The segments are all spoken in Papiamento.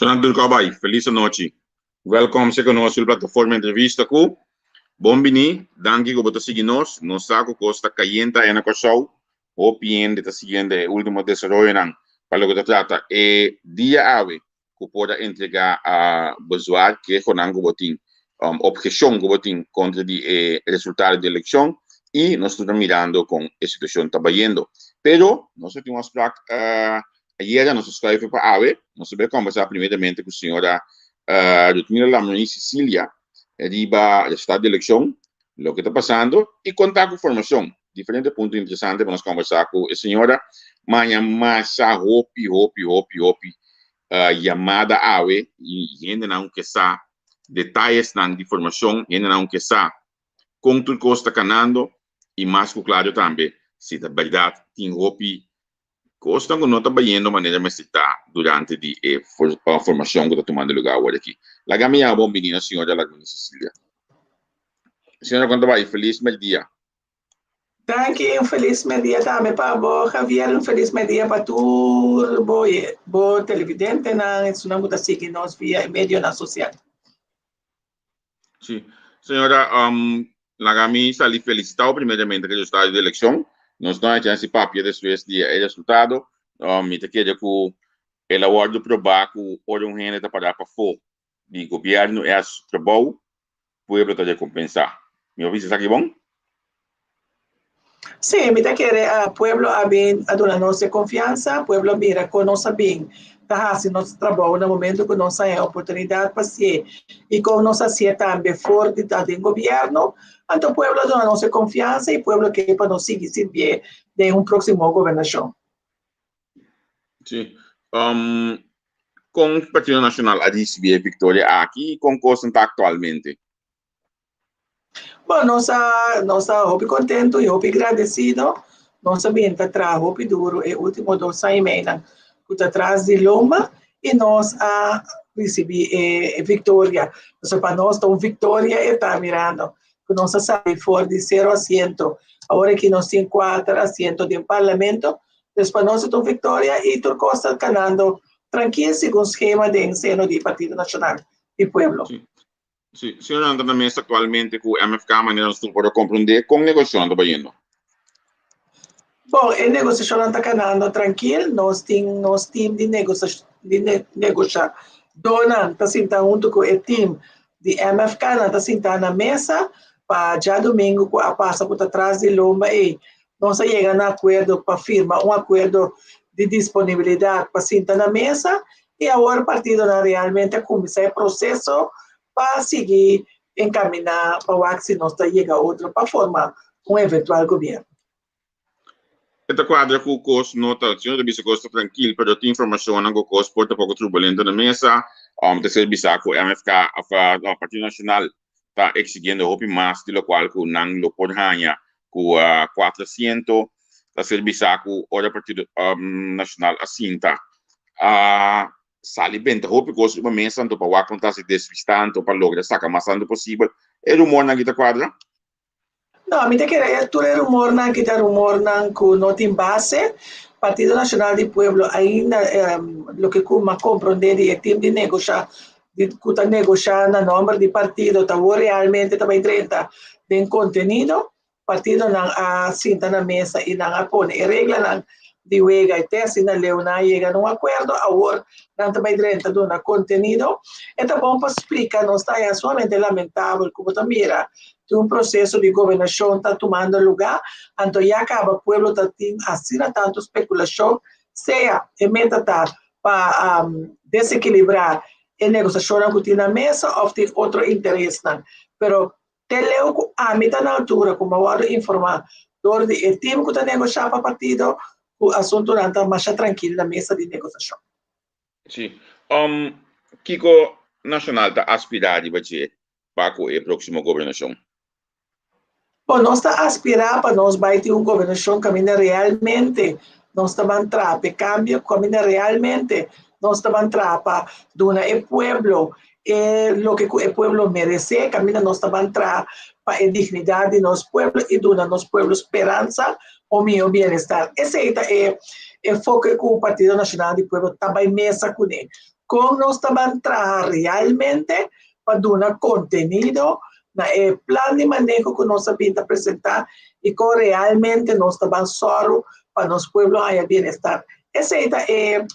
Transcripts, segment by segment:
Shonnan tur kòbay, felis anochi. Wèlkòm serka nos riba plataforma Entrevista ku Bon Biní. Danki ku bo ta sigui nos. Nos sa ku kos ta kayente aya na Kòrsou. Hopi hende ta siguiendo e último desaroyonan pa loke ta trata e dia awe ku por a entregá bezwaar, kehonan ku bo tin, obheshon ku bo tin kontra di e resultado di elekshon i nos tur ta mirando kon e situashon ta bayendo. Pero nos a tin un afsprak ayera, nos a skuif pa awe, nos a bai kombersá primeramente ku señora Rutmila Lamroni Cecilia riba resultado di elekshon, loke ta pasando i konta ku formashon. Diferente punto interesante pa nos kombersá ku e señora. Maña masha hopi hopi hopi hopi yamada awe i hendenan ke sa detayesnan di formashon, hendenan ke sa kon tur kos ta kanando i mas ku klaro tambe si ta bèrdat tin hopi kosnan ku no ta bayendo manera mester ta durante di e formashon ku ta tumando lugá awor aki. Laga mi yama bon bini na señora Laguna Cecilia. Señora kon ta bai? Felis mèrdia. Danki, un felis mèrdia tambe pa bo Javier, un felis mèrdia pa tur bo bo televidentenan, esunnan ku ta sigui nos via e medionan sosial. Sí. Señora, laga mi sali felicitao primeramente ku e resultado di eleccion. Nos no a chance di papia despues di e resultado. Mi ta kere ku el a wordo proba ku ora un hende ta para pafó di gobierno e hasi su trabou, pueblo ta recompensa. Mi por bisa esaki bon? Sí, mi ta kere pueblo a bin a duna nos e konfiansa, pueblo a mira kon nos a bin ta hasi nos trabou na momento ku nos haña e oportunidat pa hasié i kon nos hasié tambe for di ta den gobièrnu. Anto pueblo a duna nos e konfiansa i pueblo ke pa nos sigui sirbié den un próksimo gobernashon. Sí. Kon Partido Nashonal a risibí e viktoria aki i kon kosnan ta aktualmente? Bon, nos a nos ta hopi kontentu i hopi gradesido. Nos a bin ta traha hopi duru e último dos aña i meinan ku ta tras di lomba i nos a risibí e viktoria. Pasobra pa nos ta un viktoria e ta mirando ku nos a sali for di sero asiento. Awor aki nos tin kuater asiento den parlamento. Dus pa nos e ta un viktoria i tur kos ta kanando trankil segun skema den seno di Partido Nashonal di Pueblo. Sí, señor nan ta na mesa actualmente cu MFK manera nos tur por a comprende con negocionan ta bayendo? Bon, e negociacionnan ta canando trankil, nos tin nos team di negocia di negociadornan ta sinta hunto cu e team di MFK, nan ta sinta na mesa pa djadomingo cu a pasa cu ta tras di lomba ey nos a yega na acuerdo pa firma un acuerdo di disponibilidad pa sinta na mesa i awor partidonan realmente a kuminsá e proseso pa sigui enkaminá pa wak si nos ta yega otro pa forma un eventual gobièrnu. E ta kuadra ku kos no ta, si no ta bisa kos ta trankil, pero tin informashonnan ku kos por ta poko turbulento na mesa. Ta ser bisá ku MFK òf Partido Nashonal ta eksigiendo hopi mas di lokual ku nan lo por haña ku kuater asiento. Ta ser bisá ku ora Partido Nashonal a sinta a sali benta hopi kos riba mesa anto pa wak kon ta hasi desvista anto pa logra saka mas tantu posibel. E rumornan aki ta kuadra? No, mi ta kere e tur e rumornan aki ta rumornan ku no tin base. Partido Nashonal di Pueblo ainda loke ku mi a komprondé di e tim di negoshá di ku ta negoshá na nòmber di partido ta wor realmente ta bai drenta den kontenido. Partidonan a sinta na mesa i nan a pone e reglanan di wega i te asina leu nan a yega na un akuerdo. Awor nan ta bai drenta duna kontenido. E ta bon pa splika, nos ta haña sumamente lamentabel ku bo ta mira tin un proseso di gobernashon ta tumando lugá, anto ya kaba pueblo ta tin asina tantu spekulashon, sea e meta ta pa desekilibrá e negosiashonnan ku tin na mesa òf tin otro interesnan. Pero te leu ku ami ta na altura ku mi a wòrdu informá dor di e tim ku ta negoshá pa partido ku asuntunan ta masha trankil na mesa di negosiashon. Sí. Kiko Nashonal ta aspirá riba dje pa ku e próksimo gobernashon? Bon, nos ta aspirá pa nos bai tin un gobernashon kaminda realmente nos ta ban traha p'e kambio, kaminda realmente nos ta ban traha pa duna e pueblo e loke ku e pueblo meresé, kaminda nos ta ban traha pa e dignidat di nos pueblo i duna nos pueblo speransa un mihó bienestar. Esei ta e enfoke ku Partido Nashonal di Pueblo ta bai mesa kuné. Kon nos ta ban traha realmente pa duna kontenido na e plan di maneho ku nos a bin ta presentá i kon realmente nos ta ban sòru pa nos pueblo haña bienestar. Esei ta e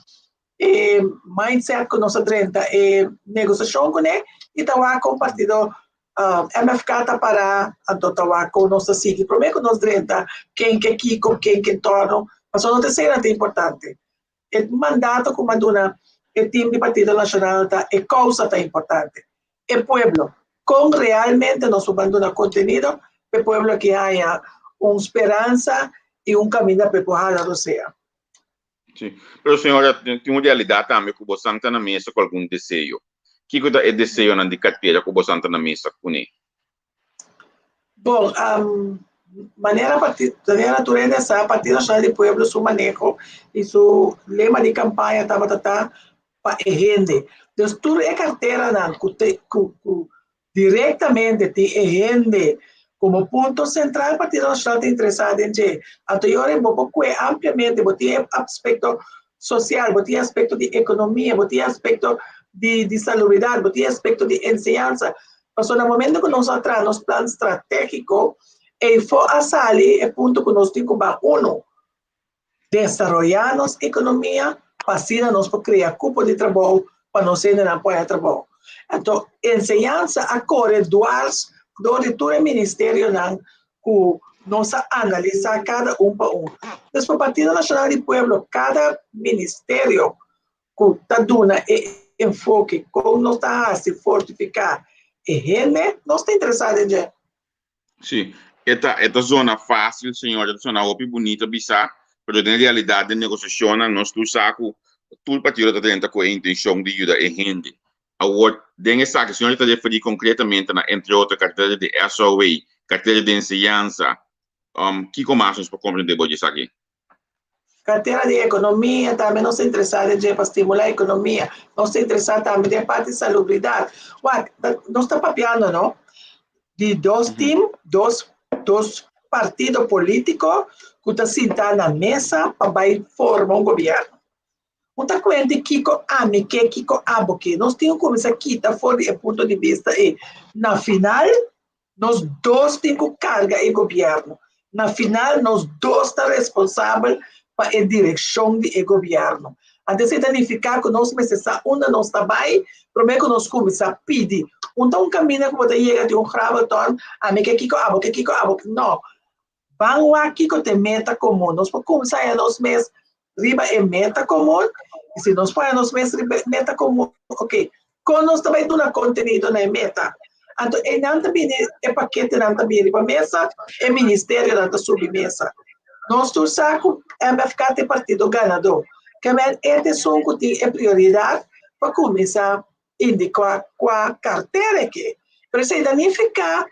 e mindset ku nos a drenta e negosiashon kuné i ta wak kon partido MFK ta pará, anto ta wak kon nos ta sigui. Promé ku nos drenta ken ke kiko, ken ke tòrno, pasobra no ta esei nan ta importante. E mandato ku m'a duna e tim di Partido Nashonal ta e kousa ta importante, e pueblo. Kon realmente nos por ban duna kontenido pa e pueblo aki haña un speransa i un kaminda pa e por hala rosea. Sí. Pero señora, tin un realidat tambe ku bosan ta na mesa ku algun deseo. Kiko ta e deseonan di kartera ku bosan ta na mesa kuné? Bon, manera manera tur hende sa, Partido Nacional di Pueblo su maneho y su lema di campaña tabata ta pa e hende. Dus tur e carteranan cu te cu cu directamente tin e hende como punto central, Partido Nacional ta interesa den dje. Anto y ora bo por cue ampliamente, bo tin e aspecto social, bo tin e aspecto di economia, bo tin e aspecto di di salubridad, bo tin e aspecto di enseñansa. Pasobra na momento ku nos a traha nos plan stratégiko, eifó a sali e punto ku nos tin ku ban unu, desaroyá nos ekonomia pa asina nos por krea kupo di trabou pa nos hendenan por haña trabou. Anto enseñansa a kore duars dor di tur e ministerionan ku nos a analisá kada un pa un. Pues pa Partido Nashonal di Pueblo kada ministerio ku ta duna e enfoke kon nos ta hasi fortifiká e hende, nos ta interesá den dje. Sí, e ta e ta zona fásil, señor, e ta zona hopi bunito bisá, pero den realidat den negosiashonnan nos tur sa ku tur partido ta drenta ku e intenshon di yuda e hende. Awor, den esaki, señor ta referí konkretamente na entre otro kartera di SOA, kartera di enseñansa, kiko mas nos por komprendé bo di esaki? Cartera di economia tambe nos ta interesa den dje pa stimula economia. Nos ta interesa tambe den parti salubridad. Wak, nos ta papiando no di dos team, dos dos partido politico cu ta sinta na mesa pa bay forma un gobierno. Un ta cuenti kico ami ke, kico abo ke. Nos tin cu cuminsa kita for di e punto di bista ey. Na final Nos dos tin ku karga e gobièrnu. Na final nos dos ta responsabel pa e direkshon di e gobièrnu. Anto esei ta nifiká ku nos mester sa unda nos ta bai promé ku nos kuminsá pidi. Un ta un kaminda ku bo ta yega di un grabbelton, ami ke kiko, abo ke kiko, abo ke. No. Ban wak kiko ta e meta komun. Nos por kuminsá haña nos mes riba e meta komun i si nos por haña nos mes riba e meta komun, oke, kon nos ta bai duna kontenido na e meta? Anto einan ta bini e paketenan ta bini riba mesa, e ministerionan ta subi mesa. Nos tur sa ku MFK ta e partido ganadó. Kèmen e ta esun ku tin e prioridat pa kuminsá indiká kua kartera e ke. Pero esei ta nifiká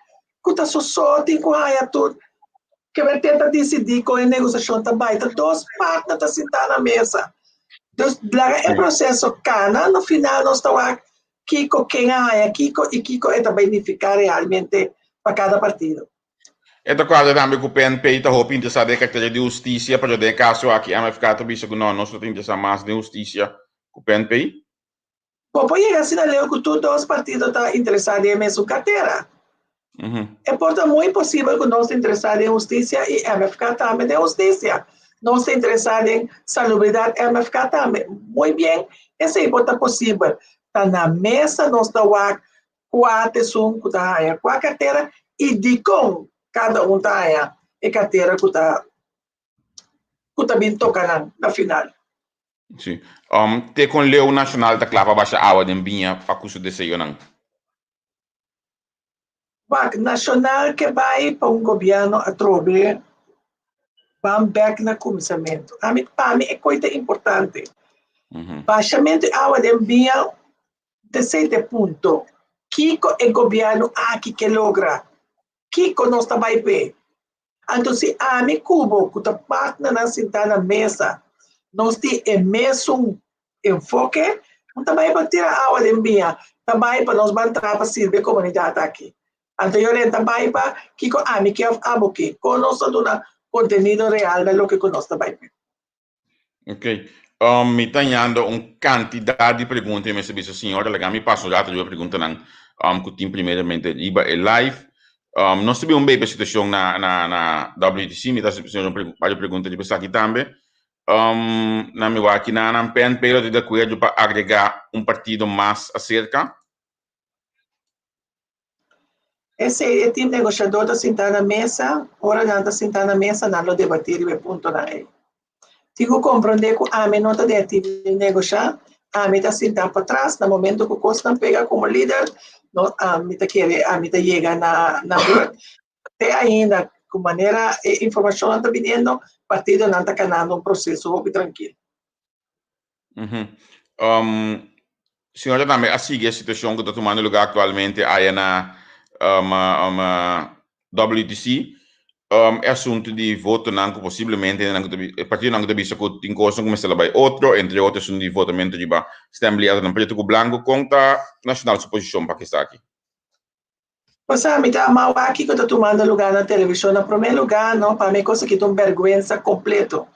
ku ta soso tin ku haña tur ke mester ta disidí kon e negosiashon ta bai. Ta dos partner ta sintá na mesa. Dus laga e proseso kana, na final nos ta wak kiko ken a haña kiko i kiko e ta bai nifiká realmente pa kada partido. E ta kuadra tambe ku PNP ta hopi interesá den e kartera di hustisia, pero den e kaso aki MFK ta bisa ku no, nos no ta interesá mas den hustisia ku PNP. Bo por yega asina leu ku tur dos partido ta interesá den e mesun kartera. E por ta muy posibel ku nos ta interesá den hustisia i MFK tambe den hustisia. Nos ta interesá den salubridat, MFK tambe. Muy bien, esei por ta posibel. Ta na mesa nos ta wak kua ta esun ku ta haña kua kartera i dikon kada un ta haña e kartera ku ta ku ta bin toka nan na final. Sí. Um, te kon leu Nacional ta kla pa basha awa den biña pa ku su deseonan? Wak, Nacional ke bai pa un gobièrnu atrobe ban bèk na kuminsamentu. Ami, pa mi e koi ta importante. Bashamentu di awa den biña ta esei ta e punto. Kiko e gobièrnu aki ke logra? Kiko nos ta bai p'e? Anto si ami ku bo ku ta partnernan sintá na mesa nos tin e mesun enfoke, no ta bai pa tira awa den biña, ta bai pa nos ban traha pa sirbi e komunidat aki. Anto yoren ta bai pa kiko ami ke òf abo ke, kon nos ta duna kontenido real na loke ku nos ta bai p'e. Ok. Mi ta hañando un kantidat di pregunta i mester bisa señora laga mi pasa un rato riba e preguntanan ku tin primeramente riba e live. Nos ta bin un bebe situashon na na na WTC, mi ta hasi señora un par di pregunta riba esaki tambe. Na mi wak aki nan PNP lo ta di akuerdo pa agregá un partido mas aserka. Esei e tim negoshadó ta sintá na mesa, ora nan ta sintá na mesa nan lo debatí riba e puntonan ei. Tin ku komprondé ku ami no ta den e tim di negoshá, ami ta sintá patras na momento ku kosnan pega komo lider, no ami ta kere ami ta yega na na bùrt. Te ainda ku manera e informashonnan ta biniendo, partidonan ta kanando un proseso hopi trankil. Señora tambe a sigui e situacion cu ta tumando lugar actualmente aya na WTC. E asunto di votonan cu posiblemente nan cu ta e partidonan cu ta bisa cu tin cosnan cu mester la bay otro, entre otro asunto di votamento riba stembiljetnan preto cu blanco. Con ta Nacional su posicion pa esaki? Pasá mi ta ama wak kiko ta tumando lugá na televishon. Na promé lugá, no, pa mi e kos aki ta un bèrgwensa kompleto.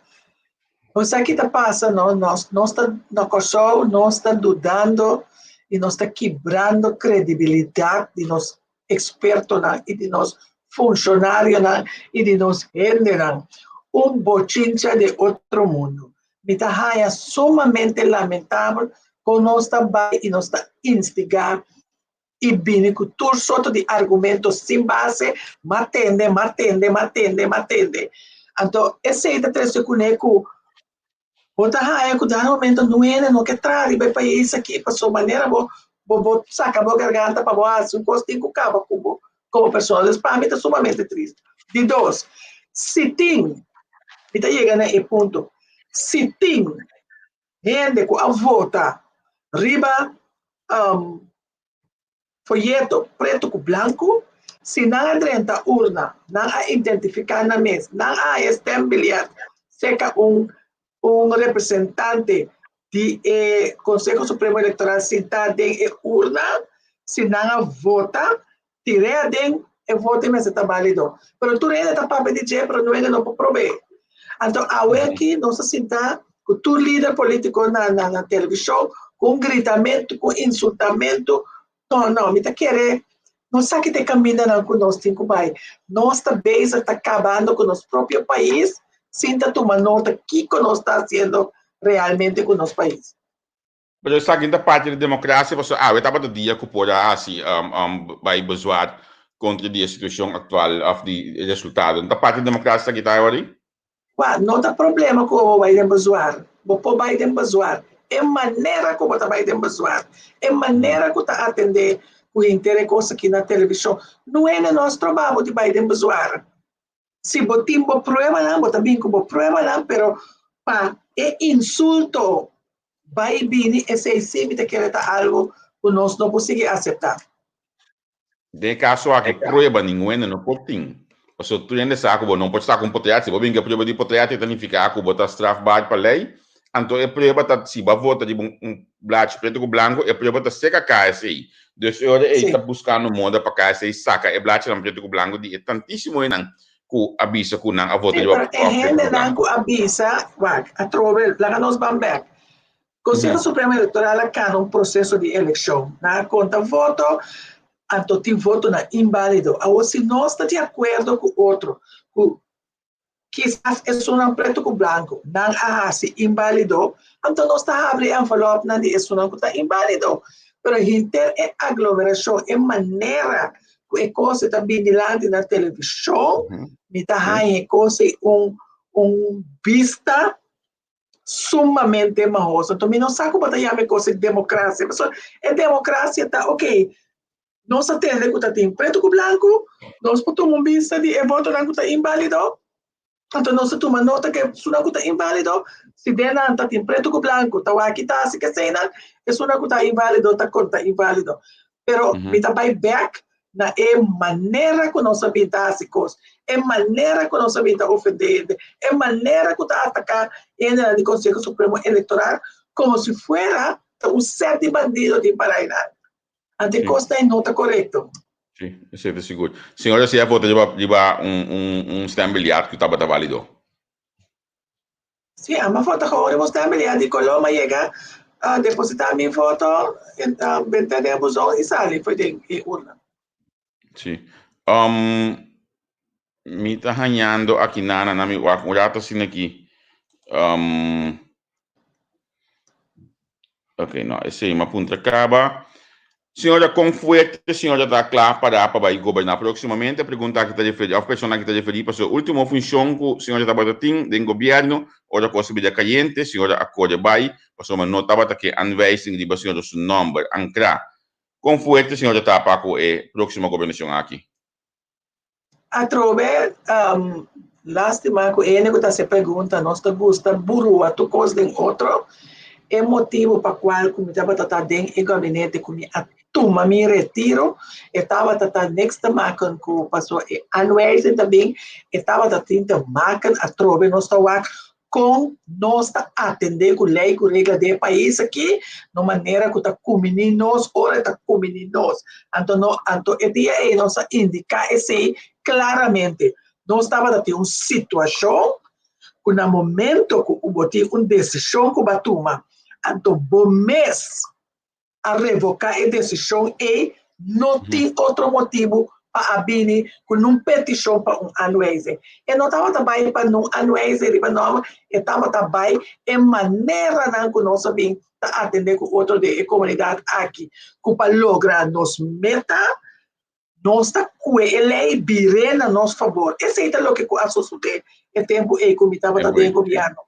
Bo sa ki ta pasa, no? Nos, nos ta na Kòrsou, nos ta dudando i nos ta kibrando kredibilidat di nos ekspertonan i di nos funshonarionan i di nos hendenan. Un bochincha di otro mundu. Mi ta haña sumamente lamentabel kon nos ta bai i nos ta instigá i bini ku tur sorto di argumento sin base, m'a tende, m'a tende, m'a tende, m'a tende. Anto esei ta trese kuné ku bo ta haña ku dado momento nuene no ke traha riba e pais aki pasobra manera bo bo bo saka bo garganta pa bo hasi un kos tin ku kaba ku bo komo persona. Dus pa mi ta sumamente tristu. Di dos, si tin, mi ta yega na e punto, si tin hende ku a vota riba foyeto pretu ku blanku, si nan a drenta urna, nan a identifiká nan mes, nan a haña stembiljet serka un un representante di e Konseho Supremo Elektoral sintá den e urna, si nan a vota, tir'é aden, e voto ei mester ta bálido. Pero tur hende ta papia di dje, pero niun hende no por prob'é. Anto awe aki nos a sinta ku tur lider polítiko na na na televishon ku un gritamentu, ku insultamentu. No, no, mi ta kere nos sa ki ta e kamindanan ku nos tin ku bai. Nos ta bezig ta kabando ku nos propio pais sin ta tuma nota kiko nos ta hasiendo realmente ku nos pais. Pero esaki ta parti di demokrasia pasobra awe tabata dia ku por a hasi bai bezwaar kontra di e situashon aktual òf di e resultado. No ta parti di demokrasia esaki ta awor? Wak, no ta problema ku bo bai den bezwaar. Bo por bai den bezwaar. E manera ku bo ta bai den bezwaar, e manera ku ta atendé ku henter e kos aki na televishon, no hende no a stroba bo di bai den bezwaar. Si bo tin bo pruebanan, bo ta bin ku bo pruebanan, pero pa e insulto bai bini, esei sí mi ta kere ta algu ku nos no por sigui aseptá. Den e kaso aki prueba ningun hende no por tin. Pasobra tur hende sa ku bo no por saka un potret. Si bo bin ku e prueba di potret e ta nifiká ku bo ta strafbaar pa lei. Anto e prueba ta si bo a vota riba un blachi pretu ku blanku e prueba ta seka KSI. Dus e ora ei ta buskando moda pa KSI saka e blachinan pretu ku blanku di e tantísimo hendenan ku a bisa ku nan a vota riba Sí, pero e hendenan ku a bisa, wak, atrobe, laga nos ban bèk. Konseho Supremo Elektoral a kana un proseso di elekshon. Nan a konta voto, anto tin votonan inbálido. Awor si nos ta di akuerdo ku otro ku Kisas esunnan pretu ku blanku nan a hasi inbálido, anto nos ta habri e envelòpnan di esunnan ku ta inbálido. Pero henter e aglomerashon, e manera ku e kos ta bin dilanti na televishon, mi ta haña e kos ei un un bista sumamente mahoso. Anto mi no sa ku bo ta yama e kos ei demokrasia, pasobra e demokrasia ta, oke, Nos a tende ku ta tin pretu ku blanku, nos por tuma un bista di e votonan ku ta inbálido, anto nos ta tuma nota ku esunnan ku ta inbálido, si den nan ta tin pretu ku blanku, ta wak kita hasi keseinan, esunnan ku ta inbálido ta konta inbálido. Pero mi ta bai bèk na e manera ku nos a bin ta hasi kos, e manera ku nos a bin ta ofendé hende, e manera ku ta ataká hendenan di Konseho Supremo Elektoral komo si fuera ta un sèt di bandido tin para einan. Ante kos ta e no ta korekto. Sí, esei ta sigur. Señora si a vota riba riba un un un stembiljet ku tabata válido. Sí, ami a vota gewoon riba un stembiljet di koló, m'a yega a depositá mi voto, benta den e buzon i sali for den e urna. Sí. Mi ta hañando aki nana na mi wak un rato asina aki. Ok, no, esei m'a puntra kaba. Señora, kon fuerte señora ta kla pará pa bai goberná próksimamente? Pregunta aki ta referí, òf persona aki ta referí pa su último funshon ku señora tabata tin den gobièrnu. Ora kos a bira kayente, señora a kore bai pasobra no tabata ke anwijsing riba señora su nòmber ankrá. Kon fuerte señora ta pa ku e próksimo gobernashon aki? Atrobe, lastima ku hende ku ta hasi pregunta nos ta gusta burua tur kos den otro. E motibu pa kual ku mi tabata ta den e gabinete ku mi a tuma mi retiro e tabata ta niks te maken ku pasobra e aanwijzing ta bin e tabata tin te maken atrobe nos ta wak Kon nos ta atendé ku lei ku regla den e pais aki na un manera ku ta kumbiní nos ora e ta kumbiní nos? Anto no, anto e dia ei nos a indiká esei klaramente. Nos tabata tin un situashon ku na momento ku bo tin un desishon ku bo a tuma, anto bo mes a revoká e desishon ei, no tin otro motibu pa a bini ku nun petishon pa un aanwijzing. E no tabata bai pa nun aanwijzing riba nòmber, e tabata bai e maneranan ku nos a bin ta atendé ku otro den e komunidat aki, ku pa logra nos meta, Nos ta kue e lei bir'é na nos fabor. Esei ta loke ku a sosodé e tempu ei ku mi tabata den gobièrnu.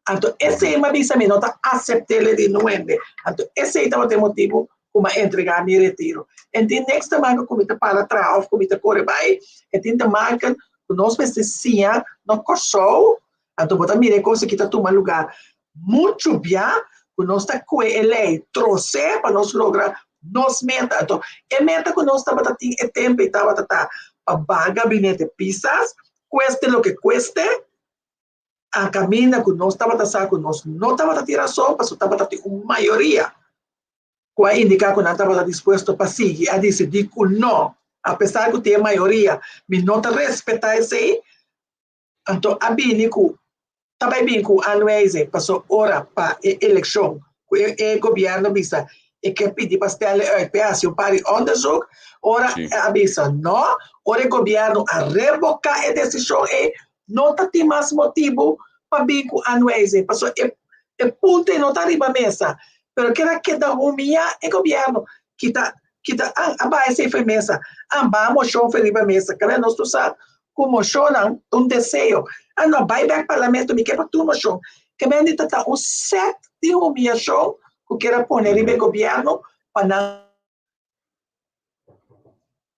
Anto esei m'a bisa mi no ta asept'é di nuende. Anto esei tabata e motibu ku m'a entregá mi retiro. En tin niks te maken ku mi ta para traha òf ku mi ta kore bai. E tin te maken ku nos mester siña na Kòrsou. Anto bo ta mira e kos aki ta tuma lugá muchu bia ku nos ta kue e lei trosé pa nos logra nos meta. Anto e meta ku nos tabata tin e tempu ei tabata ta pa baha gabinete Pisas, kueste loke kueste, a kaminda ku nos tabata sa ku nos no tabata tin rason pasobra tabata tin un mayoria ku a indiká ku nan tabata dispuesto pa sigui, a disidí ku no, apesar ku tin e mayoria, mi no ta respetá esei. Anto a bini ku ta bai bin ku aanwijzing paso ora pa e elekshon ku e e gobièrnu bisa e ke pidi pa stèl e uit pa e hasi un par di onderzoek, ora a bisa no, ora e gobièrnu a reboká e desishon ei no ta tin mas motibu pa bin ku aanwijzing paso e e punto ei no ta riba mesa pero keda keda humiyá e gobièrnu kita kita a baha esei for e mesa a baha moshon for riba mesa kaba nos tur sa ku moshonnan ta un deseo. A no bai bek parlamento, mi ke pa tur moshon. Ke men di ta ta un set di humiyashon ku kier a pone riba e gobièrnu pa nan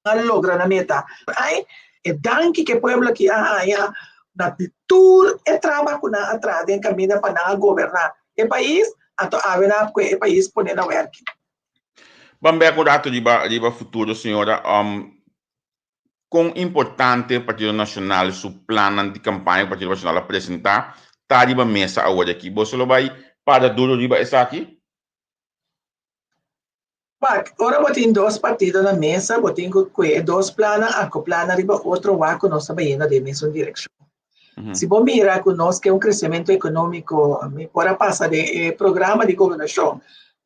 a logra nan meta. Ai, e danki ku e pueblo aki a haña na di tur e traba ku nan a traha den kaminda pa nan a goberná e pais, anto awe nan a kue e pais pone na wèrki. Ban bek un rato riba riba futuro, señora. Kon importante Partido Nacional su plannan di campaña cu Partido Nacional a presenta ta riba mesa awor aki? Boso lo bay para duro riba esaki? Wak, ora bo tin dos partido na mesa, bo tin cu cue e dos plannan acopla nan riba otro wak cu nos ta bayendo den mesun direccion. Si bo mira ku nos ke un kresementu ekonómiko, mi por a pasa den e programa di gobernashon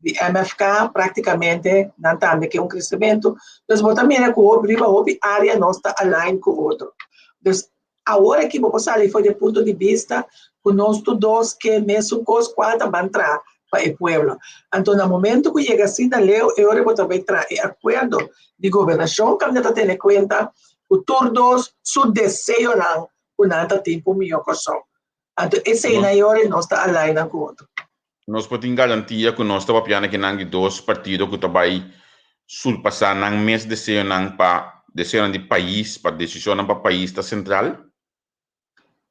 di MFK, praktikamente nan tambe ke un kresementu. Dus bo ta mira ku riba hopi área nos ta align ku otro. Dus awor aki bo por sali for di e punto di bista ku nos tur dos ke mesun kos kual ta ban traha pa e pueblo. Anto na momento ku yega asina leu e ora bo ta bai traha e akuerdo di gobernashon kaminda ta tene kuenta ku tur dos su deseonan ku nan ta tin pa un mihó Kòrsou. Anto eseinan e ora i nos ta alai nan ku otro. Nos por tin garantia ku nos ta papia na kinan di dos partido ku ta bai surpasá nan mes deseonan pa deseonan di pais, pa desishonnan pa pais ta sentral?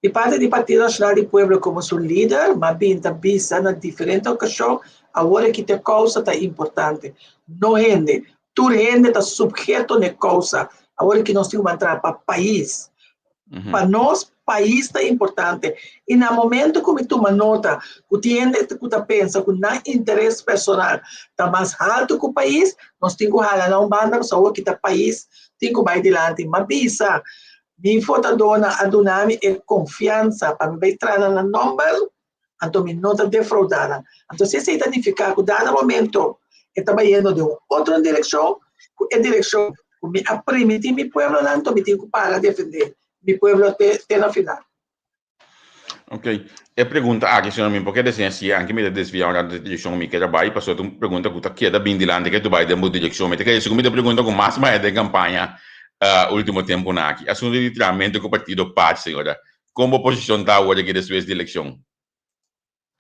Di parti di Partido Nacional di Pueblo komo su lider, m'a bin ta bisa na diferente okashon, awor aki te kousa ta importante. No hende. Tur hende ta supheto n'e kousa. Awor aki nos tin ku ban traha pa pais. Pa nos, pais ta importante. I na momento ku mi tuma nota ku tin hende ku ta pensa ku nan interes personal ta mas haltu ku pais, nos tin ku hala nan un banda pasobra awor aki ta pais tin ku bai dilanti. M'a bisa Mi votadónan a duna mi e konfiansa pa mi bai traha na nan nòmber. Anto mi no ta defraudá nan. Anto si esei ta nifiká ku dado momento e ta bayendo den un otro direkshon ku e direkshon ku mi a primití mi pueblonan, anto mi tin ku para defendé mi pueblo te te na final. Ok, e pregunta aki, señor, mi por keda sin hasié, anke mi ta desviá un rato di direkshon mi keda bai, pasobra ta un pregunta ku ta keda bin dilanti ke tu bai den bo direkshon. Mi ta kere segun mi ta pregunta ku mas maya den kampaña ultimo tempunan aki. Asuntu di trahamentu ku partido pac, señora. Kon bo posishon ta awor aki despues di elekshon?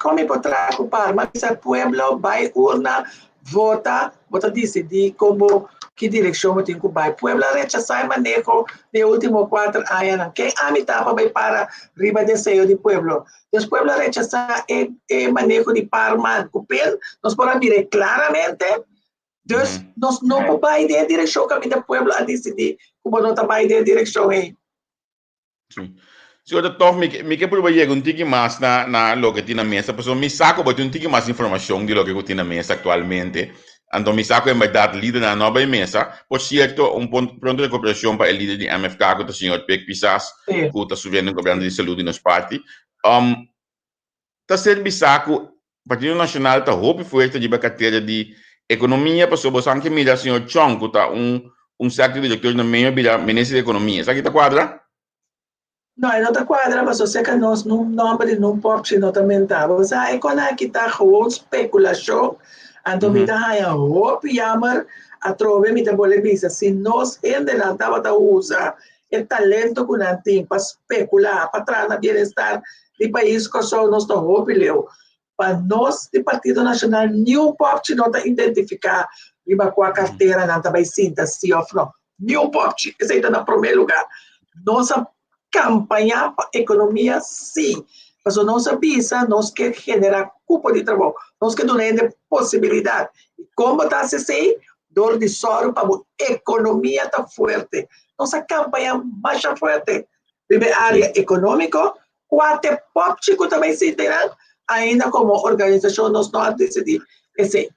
Kon mi por traha ku par? M'a bisa pueblo bai urna, vota, bo ta disidí kon bo ki direkshon bo tin ku bai. Pueblo a rechasá e maneho di e último kuater añanan. Ken ami ta pa bai para riba deseo di pueblo? Des pueblo a rechasá e e maneho di par man ku pen, nos por a mir'é klaramente. Dus nos no por bai den e direkshon kaminda pueblo a disidí ku bo no ta bai den e direkshon ei. Sí. Sí, ora toch mi, mi ke prueba yega un tiki mas na, na loke tin na mesa, pasobra mi sa ku bo tin un tiki mas informashon di loke ku tin na mesa aktualmente. Anto mi sa ku en bèrdat lidernan no a bai mesa. Por sierto, un pon, pronto rekuperashon pa e lider di MFK ku ta señor Pik Pisas, Sí. ku ta sufriendo un problema di salud di nos parti. Um, ta ser bisa ku Partido Nashonal ta hopi fuerte riba kartera di ekonomia pasobra boso anke mira señor Chong ku ta un un sektor direktor na medio bira minister di ekonomia. Esaki ta kuadra? No, e no ta kuadra pasobra serka nos nun nòmber di nun pòpchi no ta mentá. Bo sa e kon aki ta gewoon spekulashon, anto mi ta haña hopi yammer atrobe mi ta bole bisa si nos hendenan tabata usa e talento ku nan tin pa spekulá, pa traha na bienestar di pais Kòrsou nos ta hopi leu. Pa nos di Partido Nashonal niun pòpchi no ta identifiká riba kua kartera nan ta bai sinta si òf no. Niun pòpchi. Esei ta na promé lugá. Nos a kampañá pa ekonomia sí, pasobra nos a bisa nos ke generá kupo di trabou, nos ke duna hende posibilidat. I kon bo ta hasi esei? Dor di sòru pa bo ekonomia ta fuerte. Nos a kampañá masha fuerte riba e área ekonómiko, kuate pòpchi ku ta bai sinta einan, ainda komo organisashon nos no a disidí esei.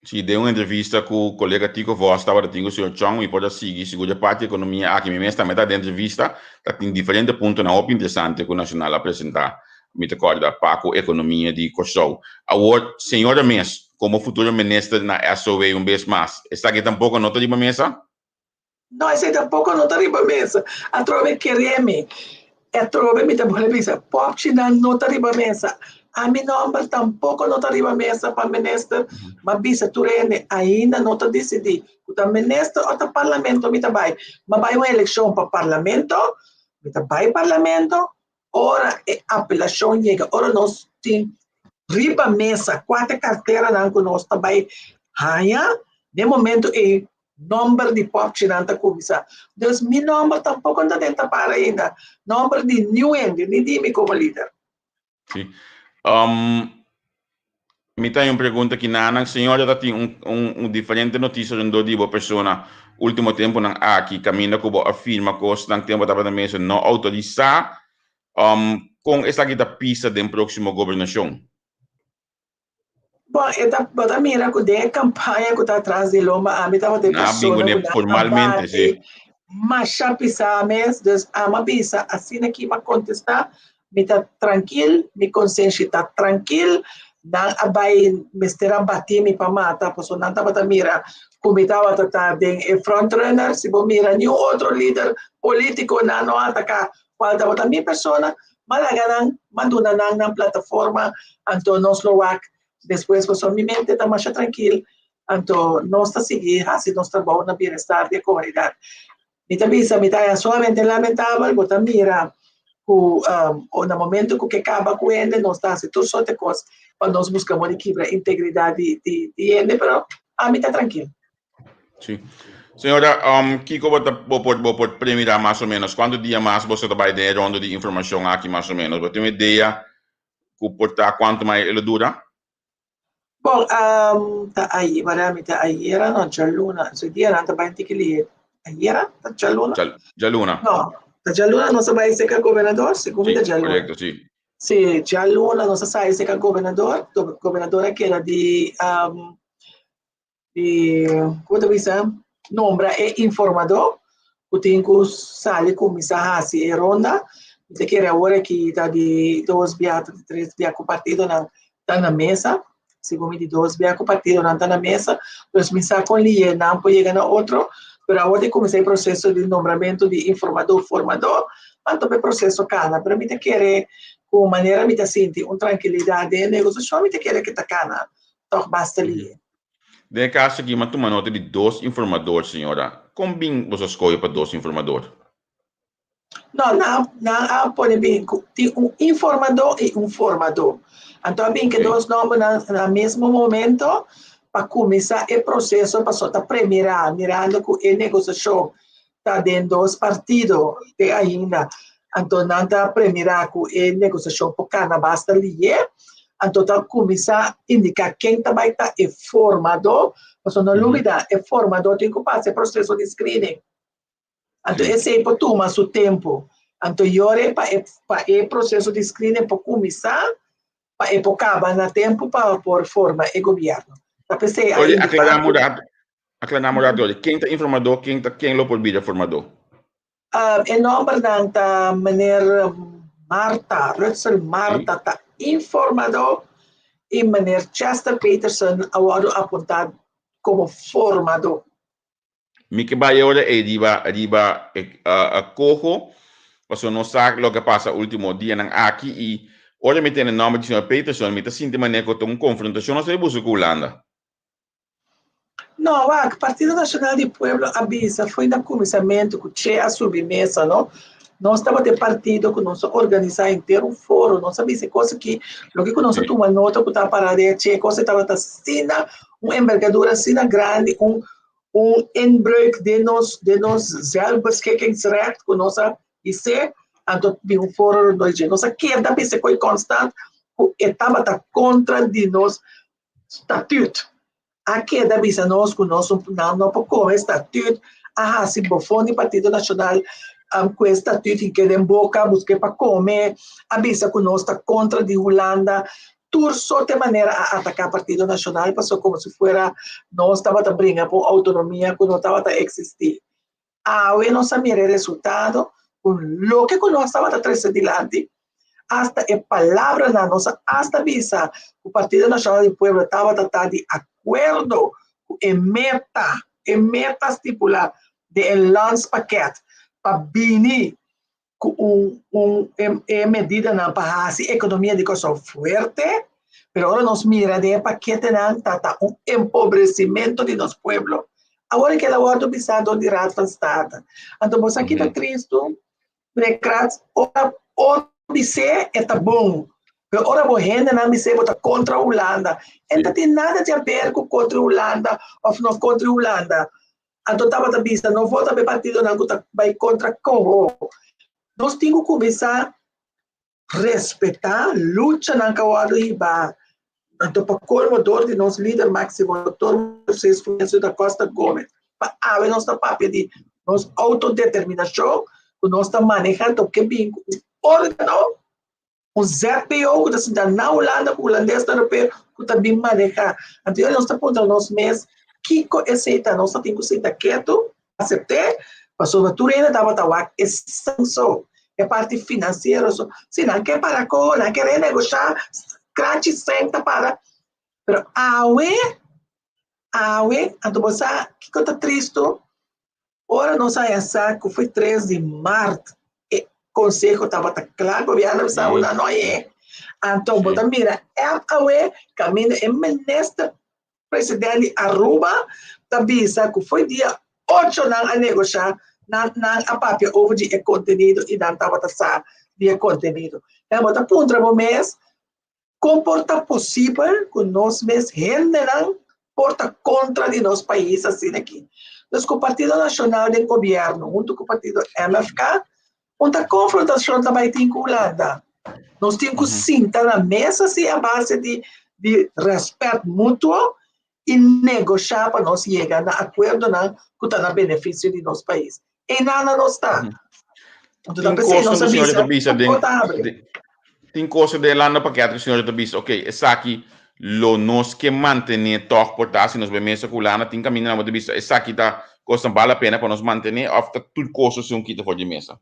Si, den un entrevista ku kolega Tico Vos tabata tin ku señor Chong, mi por a sigui sigur e parti ekonomia aki. Mi mes tambe ta den entrevista, ta tin diferente puntonan hopi interesante ku Nashonal a presentá, mi ta kòrda, pa ku ekonomia di Kòrsou. Awor, señora mes, komo futuro minister na SOW un bes mas, esaki tampoko no ta riba mesa? No, esei tampoco no ta riba mesa. Atrobe kere mi. Atrobe mi ta bolbe bisa, popchinan no ta riba mesa. A mi nomber tampoco no ta riba mesa pa minister. Ma bisa tur hende, ainda no ta decidi cu ta minister o ta parlamento mi ta bay. Ma bay un eleccion pa parlamento, mi ta bay parlamento ora e apelacion yega, ora nos tin riba mesa cuater carteranan cu nos ta bay haya, den momento ey Nomber di popchinan ta cuminsa. Dus mi nomber tampoco no ta den tapar ainda. Nomber di niun hende, ni di mi como lider. Sí. Um, mi ta un pregunta ki nanan. Señora ta tin un, un, un diferente noticia rondó di bo persona último temponan aki, caminda cu bo a firma cosnan tempo tabata mesa no autorisa. Um, con esaki ta pisa den próximo gobernacion? Bon, e ta, bo ta mira ku den e kampaña ku ta atras di lomba, ami tabata e Nan a persona bin ku kuné nan a formalmente, bati sí. masha pisá mes. Dus ami a bisa asina ki mi a kontestá, mi ta trankil, mi konsenshi ta trankil. Nan a bai mester a bati mi pa mata, pasobra nan tabata mira ku mi tabata ta den e frontrunner. Si bo mira niun otro lider polítiko nan no a ataká kual tabata mi persona. Ma laga nan, ma duna nan nan plataforma, anto nos lo wak despues, pasobra mi mente ta masha trankil, anto nos ta sigui hasi nos trabou na bienestar di e komunidat. Mi ta bisa, mi ta haña sumamente lamentabel, bo ta mira ku na momento ku ke kaba ku hende, nos ta hasi tur sorte kos pa nos buska modo di kibra integridat di di hende, pero ami ta trankil. Sí. Señora, um, kiko bo, ta, bo, por, bo por premira mas o menos? Cuánto dia mas boso ta bai den e rondo di informacion aki mas o menos? Bo tin un idea cu por ta cuanto mas e lo dura? Bon, um, ta ayer, para mi ta ayera, no, djaluna. So dia nan ta bai tiki lihe. Ayera? Ta djaluna? Djaluna. No, ta djaluna nos a bai seca gobernador, segun mi Sí, ta djaluna. correcto, sí. Sí, djaluna nos a sali seca gobernador, gobernador a keda di um, di como ta bisa nombra e informador cu tin cu sali cuminsa haci e ronda. Mi ta kere awor aki ta di dos bia, ta di tres bia ku partidonan ta na mesa. Segun mi di dos bia ku partidonan ta na mesa. Dus mi sa kon lihe nan por yega na otro. Pero awor di kuminsá e proseso di nombramentu di informadó, formadó, anto pa e proseso kana. Pero mi ta kere ku manera mi ta sinti un trankilidat den e negosiashon, mi ta kere ku ta kana tòg basta lihe. Den e kaso aki mi a tuma nota di dos informador, señora. Kon bin boso a skohe pa dos informador? No, nan, nan a pone bin ku tin un informadó i un formadó. Anto a bin ke dos nòmbernan na mesmo momento pa kuminsá e proseso pasobra ta premirá mirando ku e negosiashon ta den dos partido te ainda. Anto nan ta premirá ku e negosiashon por kana basta lihe. Anto ta kuminsá indiká ken ta bai ta e formadó pasobra no lubidá e formadó tin ku pasa e proseso di screening. Anto esei por tuma su tempu. Anto yora pa e pa e proseso di screening por kuminsá, pa e por kaba na tempu pa por forma e gobièrnu. Ta p'esei a Oye, indiká aklará ku un rato, aklará un rato, oye, ken ta informadó, ken ta ken lo por bira formadó? E nòmbernan ta meneer Marta, Rutsel Marta ta informadó i meneer Chester Peterson a wòrdu apuntá komo formadó. Mi ke bai ora ei riba riba e koho, pasobra nos sa loke a pasa ultimo dianan aki i ora mi tende nòmber di señor Peterson mi ta sinti manera ku ta un konfrontashon nos ta bai buska ku Hulanda. No, wak, Partido Nacional di Pueblo a bisa fo'i na kuminsamentu ku Che a subi mesa, no? Nos tabata e partido ku nos a organisá henter un foro, nos a bisa e kos aki, loke ku nos a tuma nota ku ta pará den e Che, e kos ei tabata asina, un embergadura asina grandi, un un inbreuk den nos den nos zelfbeschikkingsrecht ku nos a bis'é, anto bin un foro rondó di dje. Nos a keda bisa ku e konstant ku e tabata kontra di nos statuut. A keda bisa nos ku nos nan no por kome statuut, a hasi bofon di Partido Nashonal ku e statuut hink'é den boka, busk'é pa kome, a bisa ku nos ta kontra di Hulanda. Tur sorte manera a ataká Partido Nashonal pasobra komo si fuera nos tabata bringa pa un outonomia ku no tabata eksistí. Awe nos a mira e resultado ku loke ku nos tabata trese dilanti, asta e palabranan nos a asta bisa ku Partido Nashonal di Pueblo tabata ta di akuerdo ku e meta, e meta stipulá den e landspakket pa bini ku un un e medidanan pa hasi ekonomia di Kòrsou fuerte, pero ora nos mira den e paketenan ta ta un empobresimentu di nos pueblo. Awor e keda wòrdu bisá dor di Raad van State. Anto bo sa ki ta tristu, meneer Kratz, ora ora bis'é e ta bon, pero ora bo hendenan bis'é bo ta kontra Hulanda. E no ta tin nada di aber ku kontra Hulanda òf no kontra Hulanda. Anto tabata bisa, no vota pa e partidonan ku ta bai kontra Coho. Nos tin ku kuminsá respetá luchanan ku a wòrdu hibá. Anto pa kolmo dor di nos lider máksimo, Dòktor Moisés Fulgencio da Costa Gomez, pa awe nos ta papia di nos outodeterminashon ku nos ta manehá, anto ke bin ku un órgano Un ZPO ku ta sinta na Hulanda ku hulandes ta europeo ku ta bin manehá. Anto nos ta puntra nos mes kiko esei ta. Nos ta tin ku sinta ketu, asept'é, pasobra tur hende tabata wak e senso, e parti finansiero so. Si nan ke para ko, nan ke renegoshá, krachi sèn ta para. Pero awe, awe, anto bo sa kiko ta tristu? Ora nos a haña sa ku foi tres di mart e konseho tabata kla, gobièrnu a bisa una no e. Anto bo ta mira èp awe kaminda e minister president di Aruba ta bisa ku foi dia ocho nan a negoshá, nan nan a papia over di e kontenido i nan tabata sa di e kontenido. Ya bo ta puntra bo mes Kon por ta posibel ku nos mes hendenan por ta kontra di nos pais asina aki? Dus ku Partido Nashonal den gobièrnu huntu ku partido MFK, un ta konfrontashon ta bai tin ku Hulanda. Nos tin ku sinta na mesa si a base di di rèspèt mutuo i negoshá pa nos yega na akuerdonan ku ta na benefisio di nos pais. Einan na nos ta. Anto ta p'esei nos a bisa, ku ta habri. Tin kos den landa pakèt ku señora ta bisa, ok, esaki lo nos ke mantené tòg por ta si nos bai mesa ku Hulanda, tin kaminda nan bo ta bisa esaki ta kosnan bal la pena pa nos mantené òf ta tur kos lo si un kita for di mesa?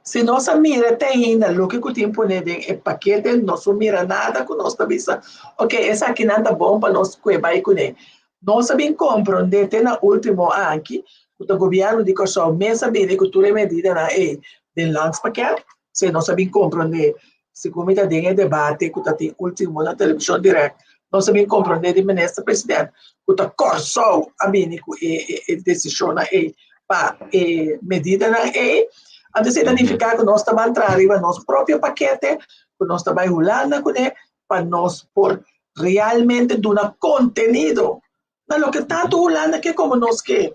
Si nos a mira te ainda loke ku tin pone den e pakete, nos no mira nada ku nos ta bisa, ok, esakinan ta bon pa nos kue bai kuné. Nos a bin komprondé te na último aki ku ta gobièrnu di Kòrsou mes a bini ku tur e medidanan ei den landspakket. Si nos a bin komprondé, segun mi ta den e debate ku ta tin último na televishon dirèkt, nos a bin komprondé di minister president ku ta Kòrsou a bini ku e desishonnan ei pa e medidanan ei. Anto esei ta nifiká ku nos ta ban traha riba nos propio pakete, ku nos ta bai Hulanda kuné pa nos por realmente duna kontenido na loke tantu Hulanda ke komo nos ke.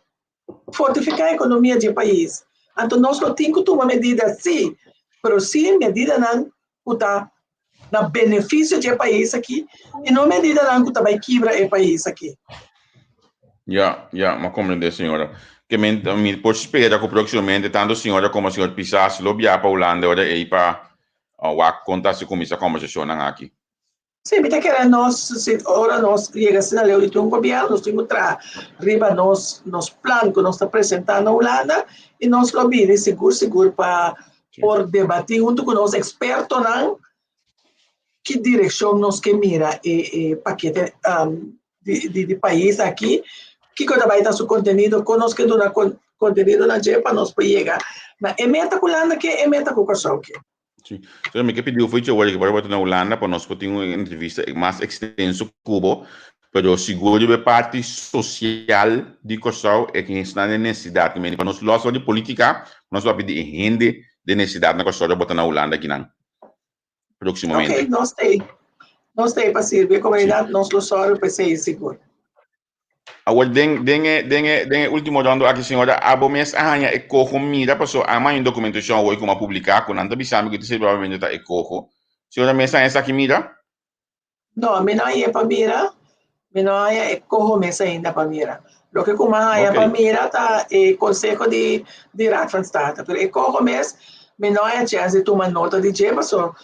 Fortifiká ekonomia di e pais. Anto nos lo tin ku tuma medida sí, pero sí medidanan ku ta na benefisio di e pais aki i no medidanan ku ta bai kibra e pais aki. Ya, ya, m'a komprendé, señora. Ke men, mi por spera ku próksimamente tantu señora komo señor Pisas lo biaha pa Hulanda ora ei pa wak kon ta si kuminsá kòmbersashonnan aki. Sí, mi ta kere nos, si ora nos yega asina leu di tin un gobièrnu, nos tin ku traha riba nos nos plan ku nos ta presentá na Hulanda i nos lo bini sigur sigur pa por debatí huntu ku nos ekspertonan ki direkshon nos ke mira e e pakete di di di pais aki, kiko ta bai ta su kontenido, kon nos ke duna kontenido na dje pa nos por yega na e meta ku Hulanda ke, e meta ku Kòrsou ke. Sí. So, mi ke pidi un fecha ora ke por bota na Hulanda pa nos por tin un entrevista mas extenso ku bo, pero sigur riba e parti social di Kòrsou e ke esnan den nesesidat. Mi pa nos los for di politika, nos papia di e hende den nesesidat na Kòrsou ta bota na Hulanda akinan próximamente. Ok, nos ta ei. Nos ta ei pa sirbi e komunidat, nos lo sòru pa esei sigur. Awor den den e den e den e ultimo rondo aki señora abo mes a haña e coho mira paso a haña un documentacion awor cu mi a publica cu nan ta bisa mi cu ta probablemente ta e coho. Señora mes a haña esaki mira? No, mi no haña pa mira. Mi no haña e coho mes ainda pa mira. Loke cu mi a haña pa mira ta e conseho di di Raad van State. Pero e coho mes mi no haña chance di tuma nota di dje paso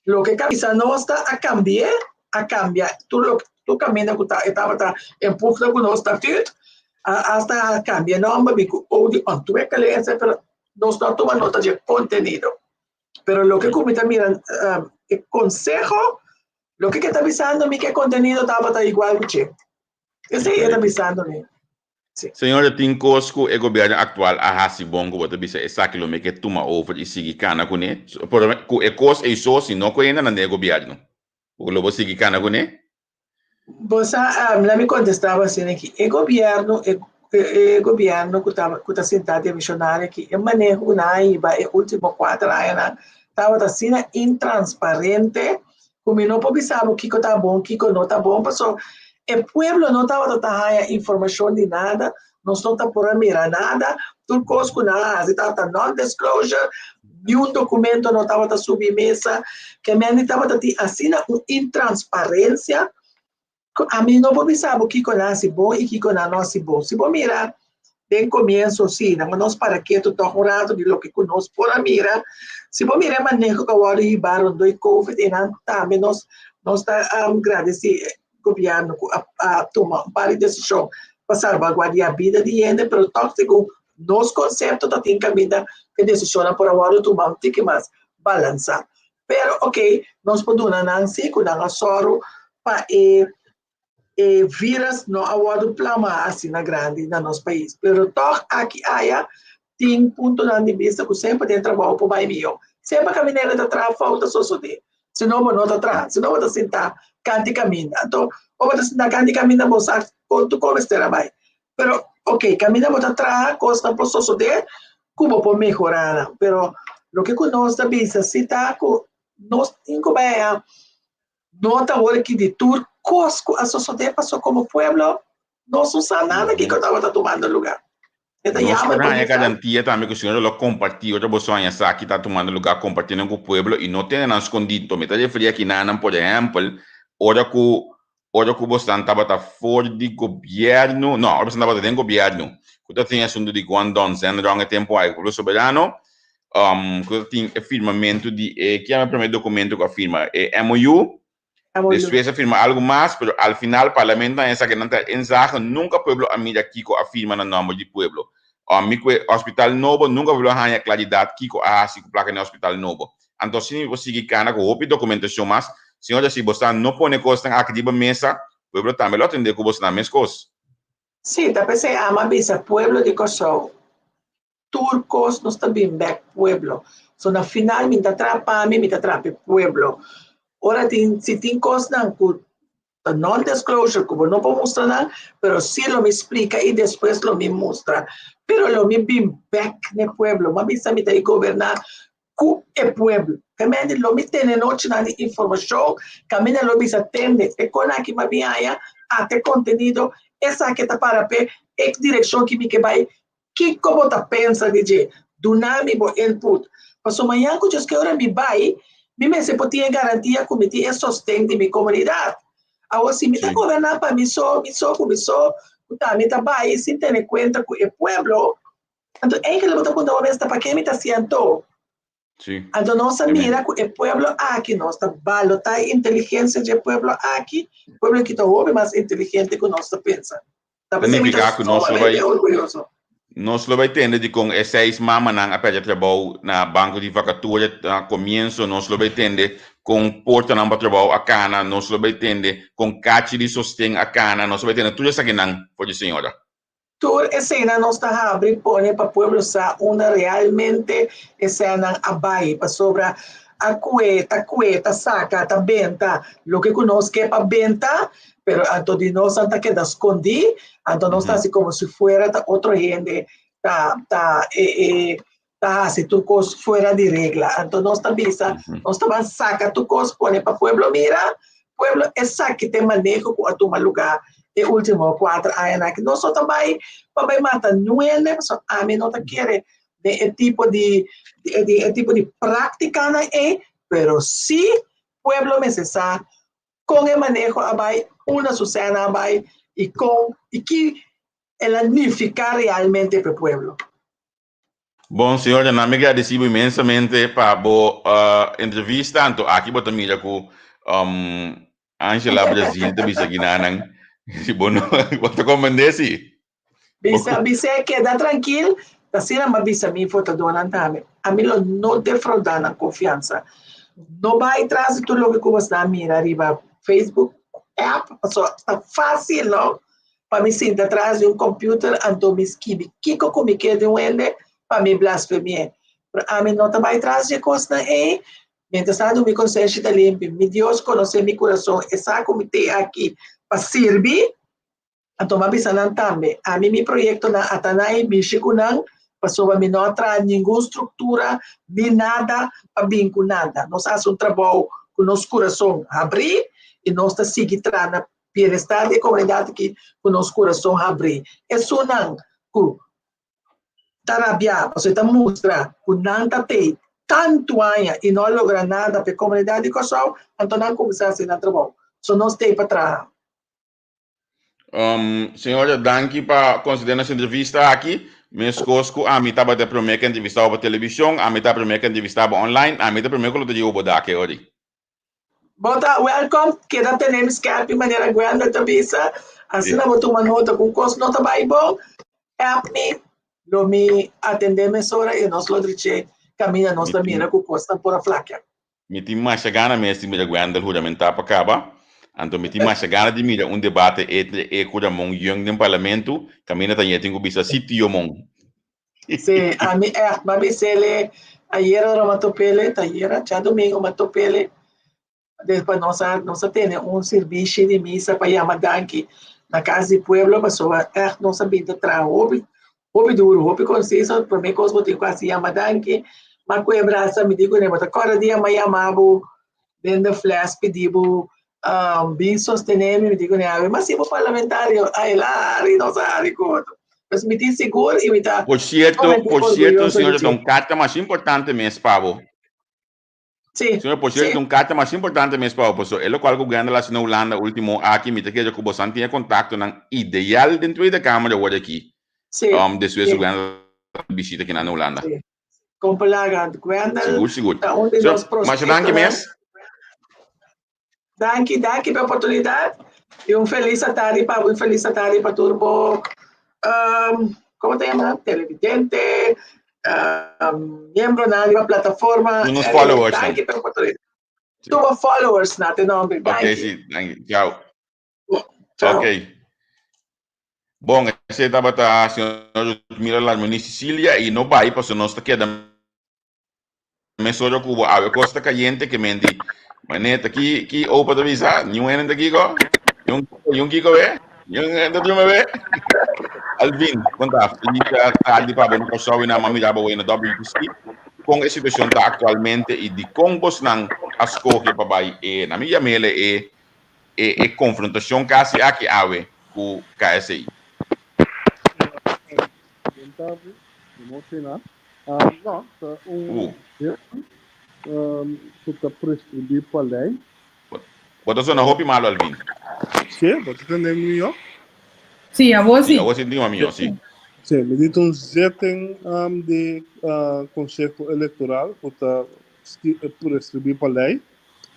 Loke ta bisa nos ta a cambi'é, a cambia tur loke, tur caminda cu ta e tabata en pugna cu nos statuut, a hasta a cambia nomber bi cu ou di ontwikkeling etcetera, nos no a tuma nota dje contenido. Pero loke cu mi ta mira e conseho, loke ke ta bisando mi ke contenido tabata igual cu dje. Esei e ta bisando mi. Sí. Señora, tin kos ku e gobièrnu aktual a hasi bon ku bo ta bisa esaki lo mi ke tuma over i sigui kana kuné? Por ku e kos ei so si no ku hende nan den e gobièrnu, bo lo bo sigui kana kuné? Bo sa, laat mi kontestá bo asina aki. E gobièrnu, e e gobièrnu ku ta ku ta sintá demisionario aki, e maneho ku nan a hiba e último kuater añanan tabata asina intransparente ku mi no por bisa bo kiko ta bon, kiko no ta bon, paso e pueblo no tabata ta haña informashon di nada, nos no ta por a mira nada, tur kos ku nan a hasi tabata non-disclosure, niun dokumento no tabata subi mesa, ke mende tabata tin asina un intransparensia ku ami no por bisa bo kiko nan hasi bon i kiko nan no hasi bon. Si bo mira den komienso si, nan nos para ketu tòg un ratu di loke ku nos por a mira. Si bo mira e maneho ku a wòrdu hibá rondó e covid einan tambe nos nos ta gradesí gobièrnu ku a a tuma un par di desishon pa salbaguardiá bida di hende, pero tòg segun nos konsepto ta tin kaminda ku e desishonnan por a wòrdu tumá un tiki mas balansá. Pero ok, nos por duna nan sí ku nan a sòru pa e e virus no a wòrdu plamá asina grandi na nos pais. Pero tòg aki aya tin puntonan di bista ku semper den trabou por bai mihó. Semper kaminero ta traha fout ta sosodé. Si no bo no ta traha, si no bo ta sintá kanti kaminda. Anto ora bo ta sintá kanti kaminda bo sa kon tur kon mester a bai. Pero ok, kaminda bo ta traha kosnan por sosodé ku bo por mehorá nan. Pero loke ku nos ta bisa si ta ku nos tin ku bai a nota awor aki di tur kos ku a sosodé pasobra komo pueblo nos no sa nada kiko tabata tumando lugá. E ta Nos por haña garantia tambe ku señor lo kompartí ora boso haña sa ki ta tumando lugá, kompartí nan ku pueblo i no tene nan skondí. Mi ta referí aki na nan, por ehèmpel, ora ku ora ku bosnan tabata for di gobièrnu, no, ora bosnan tabata den gobièrnu, ku ta tin e asuntu di Guangdong Zhenrong e tempu ai ku Pueblo Soberano, ku ta tin e firmamentu di e, ki yama e promé dokumento ku a firma? E MOU, despues a firma algu mas, pero al final parlamento a esaki nan ta inzage, nunka pueblo a mira kiko a firma na nòmber di pueblo. Mi ku e hospital nobo nunka lo haña klaridat kiko a hasi ku plaka den hospital nobo. Anto asina mi por sigui kana ku hopi dokumentashon mas. Señora, si bosnan no pone kosnan aki riba mesa, pueblo tambe lo atendé ku bosnan meskos. Sí, ta p'esei ami a bisa pueblo di Kòrsou, tur kos nos ta bin bèk pueblo. So na final mi ta traha pa mi, mi ta traha pa e pueblo. Ora tin, si tin kosnan ku ta non-disclosure ku bo no por mustra nan, pero sí lo mi splika i despues lo mi mustra. Pero lo mi bin bèk na e pueblo. Mi a bisa mi ta e goberná ku e pueblo. Realmente lo mi tene nochinan di informashon, kaminda lo bisa tende e kon aki mi a bin haña, ata e kontenido, esaki ta para p'e, e direkshon ki mi ke bai, kiko bo ta pensa di dje? Duna mi bo input. Pasobra mañan ku djoske ora mi bai, mi mester por tin e garantia ku mi tin e sosten di mi komunidat. Awor si mi ta goberná pa mi so, mi so ku mi so, ku ta mi ta bai sin tene kuenta ku e pueblo, Anto eigenlijk bo ta puntra bo mes ta pake mi ta hasi anto? Sí. Anto nos a mira ku e pueblo aki, nos ta balotá e inteligensia dje pueblo aki, pueblo aki ta hopi mas inteligente ku nos ta pensa. Ta p'esei mi ta sumamente orguyoso. Nos lo bai tende dikon e seis mamanan a pèrdè trabou na banko di vakatura na komienso, nos lo bai tende kon portanan pa trabou a kana, nos lo bai tende kon kachi di sosten a kana, nos lo bai tende tur esakinan for di señora. Tur eseinan nos ta habri pone pa pueblo sa unda realmente eseinan a bai, pasobra a kue, ta kue, ta saka, ta benta loke ku nos ke pa benta, pero anto di nos nan ta keda skondí, anto nos ta hasi komo si fuera ta otro hende ta ta e e ta hasi tur kos fuera di regla. Anto nos ta bisa, nos ta ban saka tur kos pone pa pueblo mira, pueblo esaki ta e maneho ku a tuma lugá e último kuater añanan aki. Nos no ta bai pa bai mata nuende, pasobra ami no ta kere den e tipo di di e tipo di práktikanan ei, pero sí pueblo mester sa kon e maneho a bai, unda su sèna a bai i kon i ki el a nifiká realmente pa e pueblo. Bon, señora, na mi gradeci bo inmensamente pa bo entrevista. Anto aki bo ta mira ku Angela Brazil ta bisa ginanan. Si bo no, bo ta comprende si. Bisa, bisa keda trankil, ta asina mi a bisa mi votadónan tambe. Ami lo no defraudá nan konfiansa. No bai tras di tur loke ku bosnan mira riba Facebook app, pasobra ta fásil, no? Pa mi sinta tras di un computer anto mi skibi kico cu mi kier di un hende pa mi blasfemié. Pero ami no ta bai tras di e cosnan ei. Mientras tanto mi consenshi ta limpi. Mi Dios conoce mi curason, e sa cu mi t'e aki pa sirbi. Anto mi a bisa nan tambe, ami mi proyectonan a ta nan i mishi cu nan pasobra mi no a traha ningun structura ni nada pa bin cu nada. Nos a haci un trabou cu nos curason habri i nos ta sigui traha na bienestar di e komunidat aki ku nos kurason habrí. Esunnan ku ta rabiá pasobra e ta mustra ku nan ta tei tantu aña i no a logra nada pa e komunidat di Kòrsou, anto nan kuminsá hasi nan trabou. So nos tei pa traha. Señora, danki pa konsiderá nos entrevista aki. Meskos ku ami tabata e promé ku a entrevistá bo pa televishon, ami ta e promé ku a entrevistá bo online, ami ta e promé ku lo ta yega bo dak e ora ei. Bo ta welcome, keda tene mi skerpi manera Gwendel ta bisa, asina bo tuma nota ku un kos no ta bai bon, app mi, lo mi atende mesora i nos lo drich'é kaminda nos ta mira ku kosnan por a flakia. Mi tin masha gana mes di mira Gwendel huramentá pa kaba, anto mi tin masha gana di mira un debate entre e ku Ramon Yeung den parlamento, kaminda ta ñe tin ku bisa si tio Mon. Sí, ami echt, m'a bis'ele ayera ora m'a top'ele, ta ayera, djadomingo m'a top'ele, despues nos a nos a tene un sirbishi di misa pa yama danki na Cas di Pueblo, pasobra echt nos a bin ta traha hopi, hopi duro, hopi konsiso, prome kos bo tin ku hasi yama danki, m'a ku e brasa mi di kuné bo ta kòrda dia m'a yama bo den de fles pidi bo bin sostené mi, mi di kuné awe, ma si bo parlamentario, ay el a hari, nos a hari ku otro. Pues mi tin sigur i mi ta Por cierto, por cierto, señora, ta un carta mas importante mes pa bo. Sí. Señora, por cierto, un carta mas importante mes pa bo, pasobra e locual cu Gwendel a haci na Hulanda ultimo aki, mi ta kere cu bosan tin e contactonan ideal den Tweede Kamer awor aki. Sí. Despues cu Gwendel bishita aki na Hulanda. Sí. Kompelaga, Gwendel Sigur, sigur. ta un di So, nos masha danki prospectonan. mes. Danki, danki pa e oportunidad y un feliz atardi pa bo, un feliz atardi pa tur bo um, Como ta yama? Televidente, miembronan riba plataforma. Tur nos followers. Danki pa oportunidad. Tur bo followers na te nomber. Danki. Ok, si. Danki. Ciao. Ciao. Ok. Bon, esei tabata señor Mira Larmony Cecilia y no bai pasobra nos ta keda mesora ku bo awe kos ta kayente ke men di maneta ki ki opa ta bisa niun hende ta kiko niun niun kiko be niun hende ta drumi be Alvin konta feliz tardi pa bo na Kòrsou i nan a mira bo na WTC kon e situashon ta aktualmente i dikon bosnan a skohe pa bai e nan mi yam'el e e e konfrontashon kasi aki awe ku KSI. Bon tardi, bon nochi na. No, ta un ku ta preskribí pa lei. Bo ta sona hopi malu, Alvin. Sí, bo ta tende mi mihó? Sí, awor sí. Sí, awor sinti mi mihó, sí. Sí, mi di ta un zitting di Konseho Elektoral ku ta preskribí pa lei.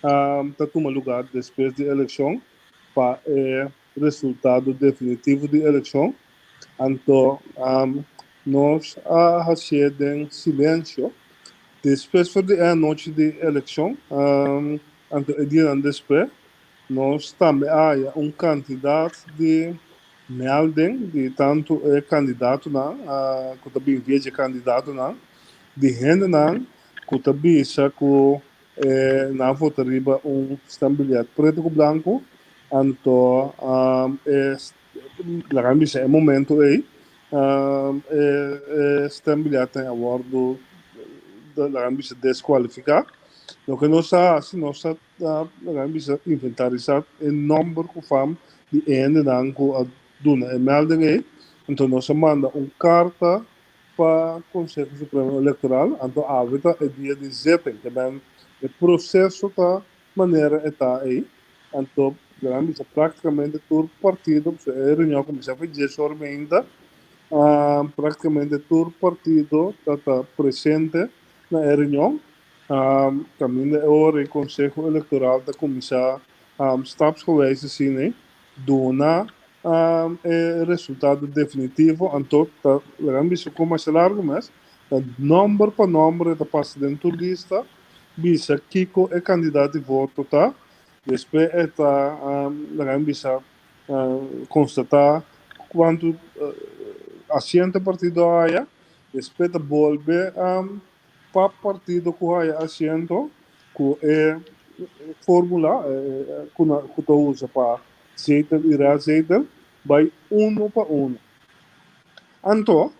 Ta tuma lugá despues di elekshon pa e resultado definitivo di elekshon. Anto nos a hasié den silensio. Despues for di e anochi di elekshon, anto e dianan despues, nos tambe a haya un kantidat di melding di tantu e kandidatonan ku ta bin via dje kandidatonan, di hendenan ku ta bisa ku nan a vota riba un stembiljet pretu ku blanku, anto e Laga mi bisa e momento ei e stembiljetten a wordo laga mi bisa descualifica. Loke nos a haci nos a laga mi bisa inventarisa e nomber cu fam di e hendenan cu a duna e melding ei. Anto nos a manda un carta pa Conseho Supremo Electoral anto awe ta e dia di zitting. Te ben e proceso ta manera e ta ei. Anto nan bisa práktikamente tur partido, pasobra e reunion a kuminsá for dies ora meinta, práktikamente tur partido ta ta presente na e reunion. Kaminda e ora e Konseho Elektoral ta kuminsá stapsgewijs asina ei duna e resultado definitivo. Anto ta laga bisa ku masha largu mes, ta nòmber pa nòmber e ta pasa den tur lista. Bisa kiko e kandidat di voto ta, despues e ta laga mi bisa konstatá kuantu asiento e partido a haya, despues ta bolbe pa partido ku haya asiento ku e formula ku ta usa pa zetel i restzetel bai uno pa uno. Anto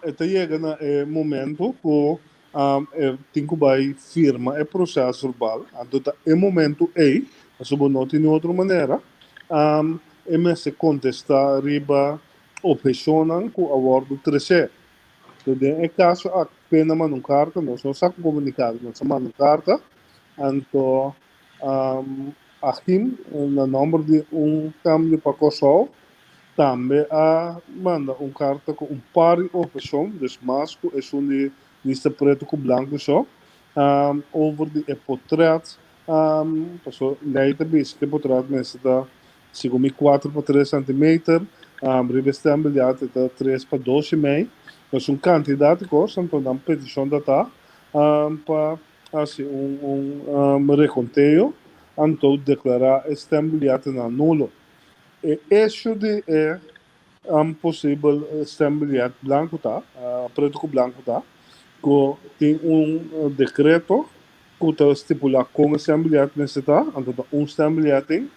e ta yega na e momento ku E tin ku bai firma e proces verbal, anto ta e momento ei, pasobra bo no tin otro manera, e mester kontestá riba opheshonnan ku a wòrdu tresé. So den e kaso aki pena manda un karta, nos no sa ku komunikado, nos a manda un karta, anto Achim na nòmber di Un Kambio pa Kòrsou tambe a manda un karta ku un par di opheshon, dus mas ku esun di lista pretu ku blanku so, over di e potrèt, pasobra lei ta bisa ku e potrèt mester ta segun mi kuater pa tres sentimeter, riba e stèmbiljat e ta tres pa dos i mei, dus un kantidat di kos, anto nan petishon ta ta pa Hasi un rekonteo, anto deklará e stembiljetenan nulo. E esho di e posibel stembiljet blanku ta, pretu ku blanku ta, ku tin un dekreto ku ta stipulá kon e stembiljet mester ta, anto ta un stembiljet tin,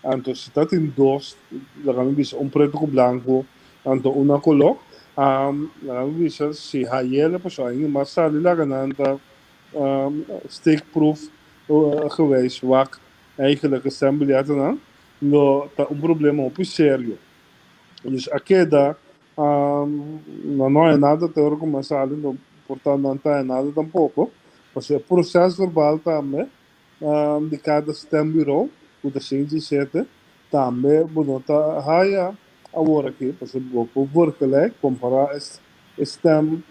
anto si ta tin dos, laga mi bisa un pretu ku blanku, anto un na koló, laga mi bisa si hayele pasobra ainda mas sali laga nan ta steekproef gewijs wak eigenlijk e stembiljetnan lo ta un problema hopi serio. Dus a keda nan no haya nada te ora ku mas sali no por ta nan ta haya nada tampoko pasobra e proces verbal tambe di kada stembureau ku ta 107 tambe bo no ta haya awor aki pasobra bo por vergelijk kompara e stem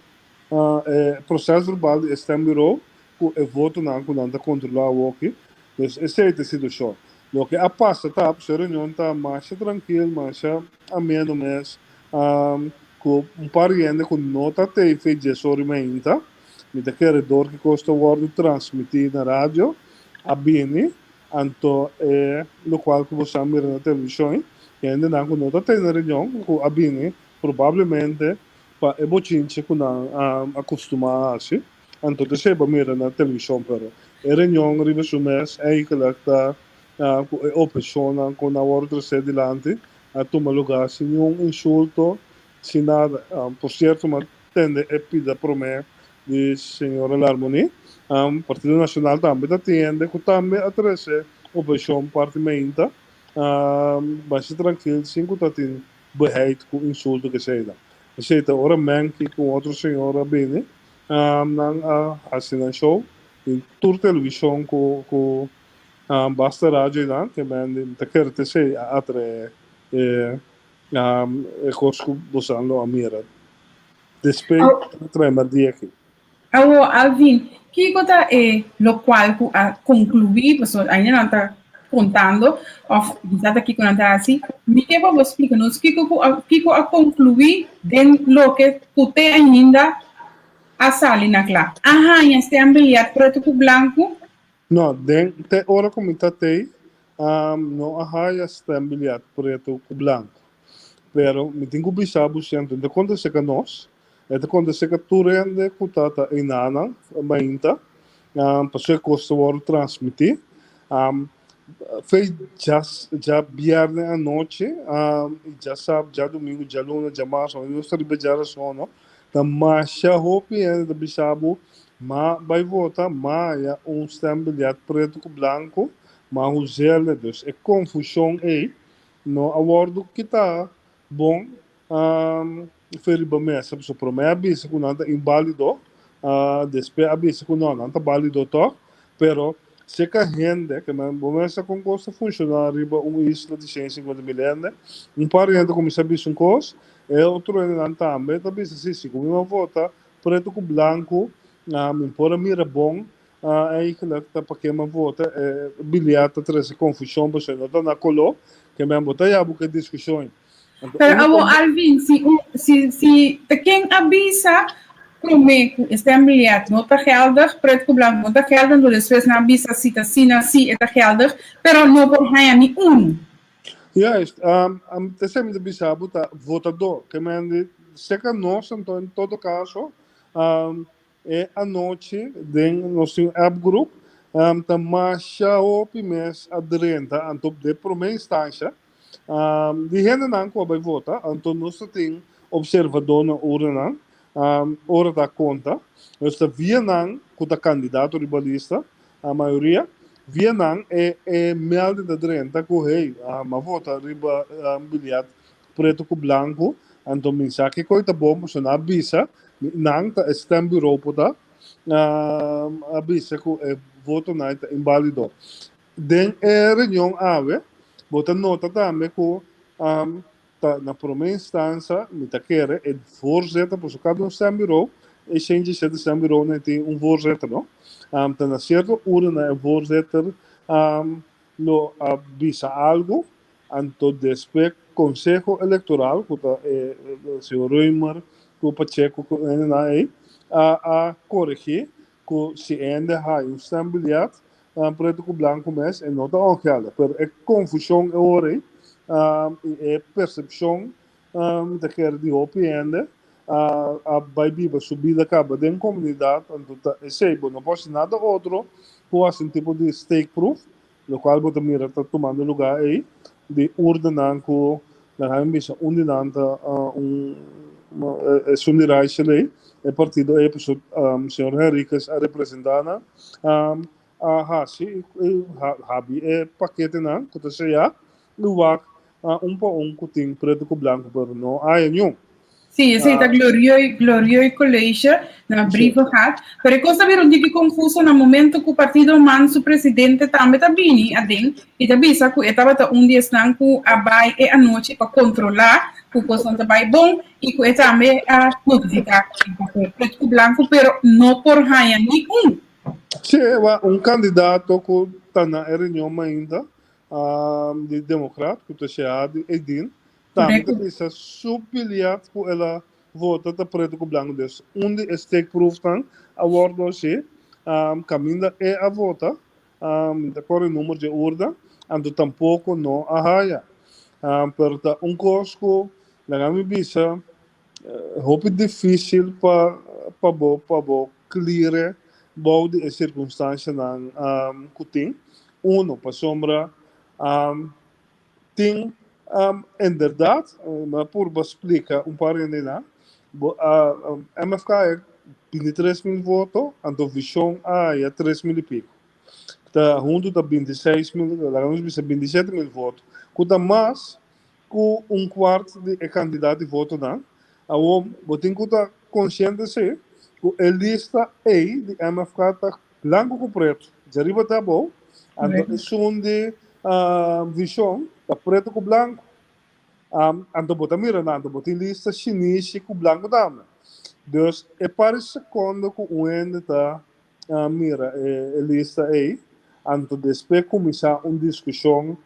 E proces verbal di e stembureau cu e votonan cu nan ta controla awoki. Dus esey ta e situacion. Loke a pasa ta, pasobra e reunion ta masha trankil, masha ameno mes. Ku un par di hende ku no ta TV djesori mainta, mi ta kere dor ki kos ta wòrdu transmití na radio, a bini, anto e lokual ku bo sa mira na televishon, hendenan ku no ta tene reunion ku a bini probablemente pa e bochinche ku nan a kustumá hasi, anto ta esei bo mira na televishon, pero e reunion riba su mes eigenlijk ta ku e opheshonnan ku nan wòrdu tresé dilanti a tuma lugá sin niun insulto, sin nada. Por sierto mi a tende e pida promé di señora Larmonie. Partido Nacional tambe ta tin hende ku tambe a trese opheshon parti meinta. Basha trankil sin ku ta tin beheit ku insulto keseinan. Esei ta ora Menki ku un otro señor a bini, nan a hasi nan show den tur televishon ku Basta radio einan ke men di ta kere te esei a atrae e e kos ku bosan lo a mira despues ta trae merdia aki. Awo Alvin, kiko ta e lokual ku a konkluí, pasobra ainda nan ta kontando òf bisa ta kiko nan ta hasi, mi ke pa bo splika nos kiko ku a kiko a konkluí den loke ku te ainda a sali na kla. A haña stembiljet pretu ku blanku? No, den te ora ku mi ta tei, no a haya stembiljet pretu ku blanku. Pero mi tin ku bisa bo siento, e ta kontesé ka nos, e ta kontesé ka tur hende ku ta ta einanan mainta, pasobra e kos ta wòrdu transmití. Fe djabièrnè anochi i djasab, djadumingu, djaluna, djamars, nos ta riba djarason, Ta masha hopi hende ta bisa bo, Ma bai vota, ma haya un stembiljet pretu ku blanku, ma huzele. Dus e konfushon ei no a wòrdu kitá bon fe riba mesa. Pasobra promé a bisa ku nan ta inbálido, despues a bisa ku no, nan ta bálido tòg. Pero seka hende, ke men bo mester sa kon kos ta funshoná riba un isla di 150 mil hende, un par di hende ta kuminsá bisa un kos, E otro hendenan tambe ta bisa, Si, si ku mi a vota pretu ku blanku, mi por a mira bon eigenlijk ta pa ke mi a vota. E biliat ta trese konfushon pasobra no ta na koló, ke men bo ta ya buka e diskushon. Anto Pero unu awo Alvin, si un si si ta ken a bisa promé ku e stembiljet no ta geldig, pretu ku blanku no ta geldig, anto despues nan a bisa si ta asina si e ta geldig, pero no por haña ni unu. Juist, esei mi ta bisa bo ta votadó, ke men di serka nos anto en todo kaso e anochi den nos tin un app group ta masha hopi mes a drenta anto den prome instansha di hendenan ku a bai vota anto nos ta tin observadó na urnanan ora ta konta nos ta via nan ku ta kandidato riba lista A mayoria via nan e e melding ta drenta ku hey m'a vota riba bilyet pretu ku blanku anto mi sa kiko ta bon pasobra nan a bisa nan ta e stembureau por ta a bisa ku e votonan ta inbalido. Den e reunion awe bo ta nota tambe ku Ta na prome instansa mi ta kere e voorzitter, pasobra kada un stembureau, e shen djishete stembureaunan tin un voorzitter no, ta na sierto uranan e voorzitter lo a bisa algu, anto despues konseho elektoral ku ta e señor Römer ku Pacheco ku hendenan ei a koregi ku si hende haña un stembiljet pretu ku blanku mes e no ta ongeldig. Pero e konfushon e ora ei i e persepshon mi ta kere di hopi hende a bai biba su bida kaba den komunidat anto ta esei bo no por hasi nada otro ku hasi un tipo di steekproef lokual bo ta mira ta tumando lugá ei di urdenan ku nan haña bisa un di nan ta un esun di Raichel ei e partido ei pasobra señor Henriquez a representá nan a hasi i habi e paketenan ku ta seyá i wak un pa un ku tin pretu ku blanku pero no haya niun. Sí, esei ta Glorieux, Glorieux College na Brievengat. Pero e kos ta bira un tiki konfuso na momento ku Partido Man su presidente tambe ta bini aden i ta bisa ku e tabata un di esnan ku a bai e anochi pa kontrolá ku kosnan ta bai bon i ku e tambe a notifiká pretu ku blanku pero no por haña ni un. Sí, un kandidato ku ta na e reunion mainta di Demokrat ku ta Shehadi Edin. Tambe ta bisa su biljart ku el a vota ta pretu ku blanku. Dus un di e steekproefnan a wòrdu hasi kaminda e a vota, mi ta kòrda e number dje urna, anto tampoko no a haya. Pero ta un kos ku laga mi bisa hopi difísil pa pa bo pa bo klire bou di e sirkunstanshanan ku tin. Uno, pasobra Tin, inderdaad, mi a purba splika un par hende na, bo a MFK a 23 mil voto, anto Vision a haya 3000 y pico. Ta hunto ta 26 mil, laga nos bisa 27 mil voto, ku ta mas ku un kwart di e kantidat di votonan. Awor bo tin ku ta konsiente si ku e lista ei di MFK ta Blanco ku preto, djariba te abou, anto esun di Vision ta preto ku blanco. Anto bo ta mira nan, anto bo tin lista shinishi ku blanco tambe. Dus e par di sekondo ku un hende ta mira e lista ei, anto despues kuminsá un diskushon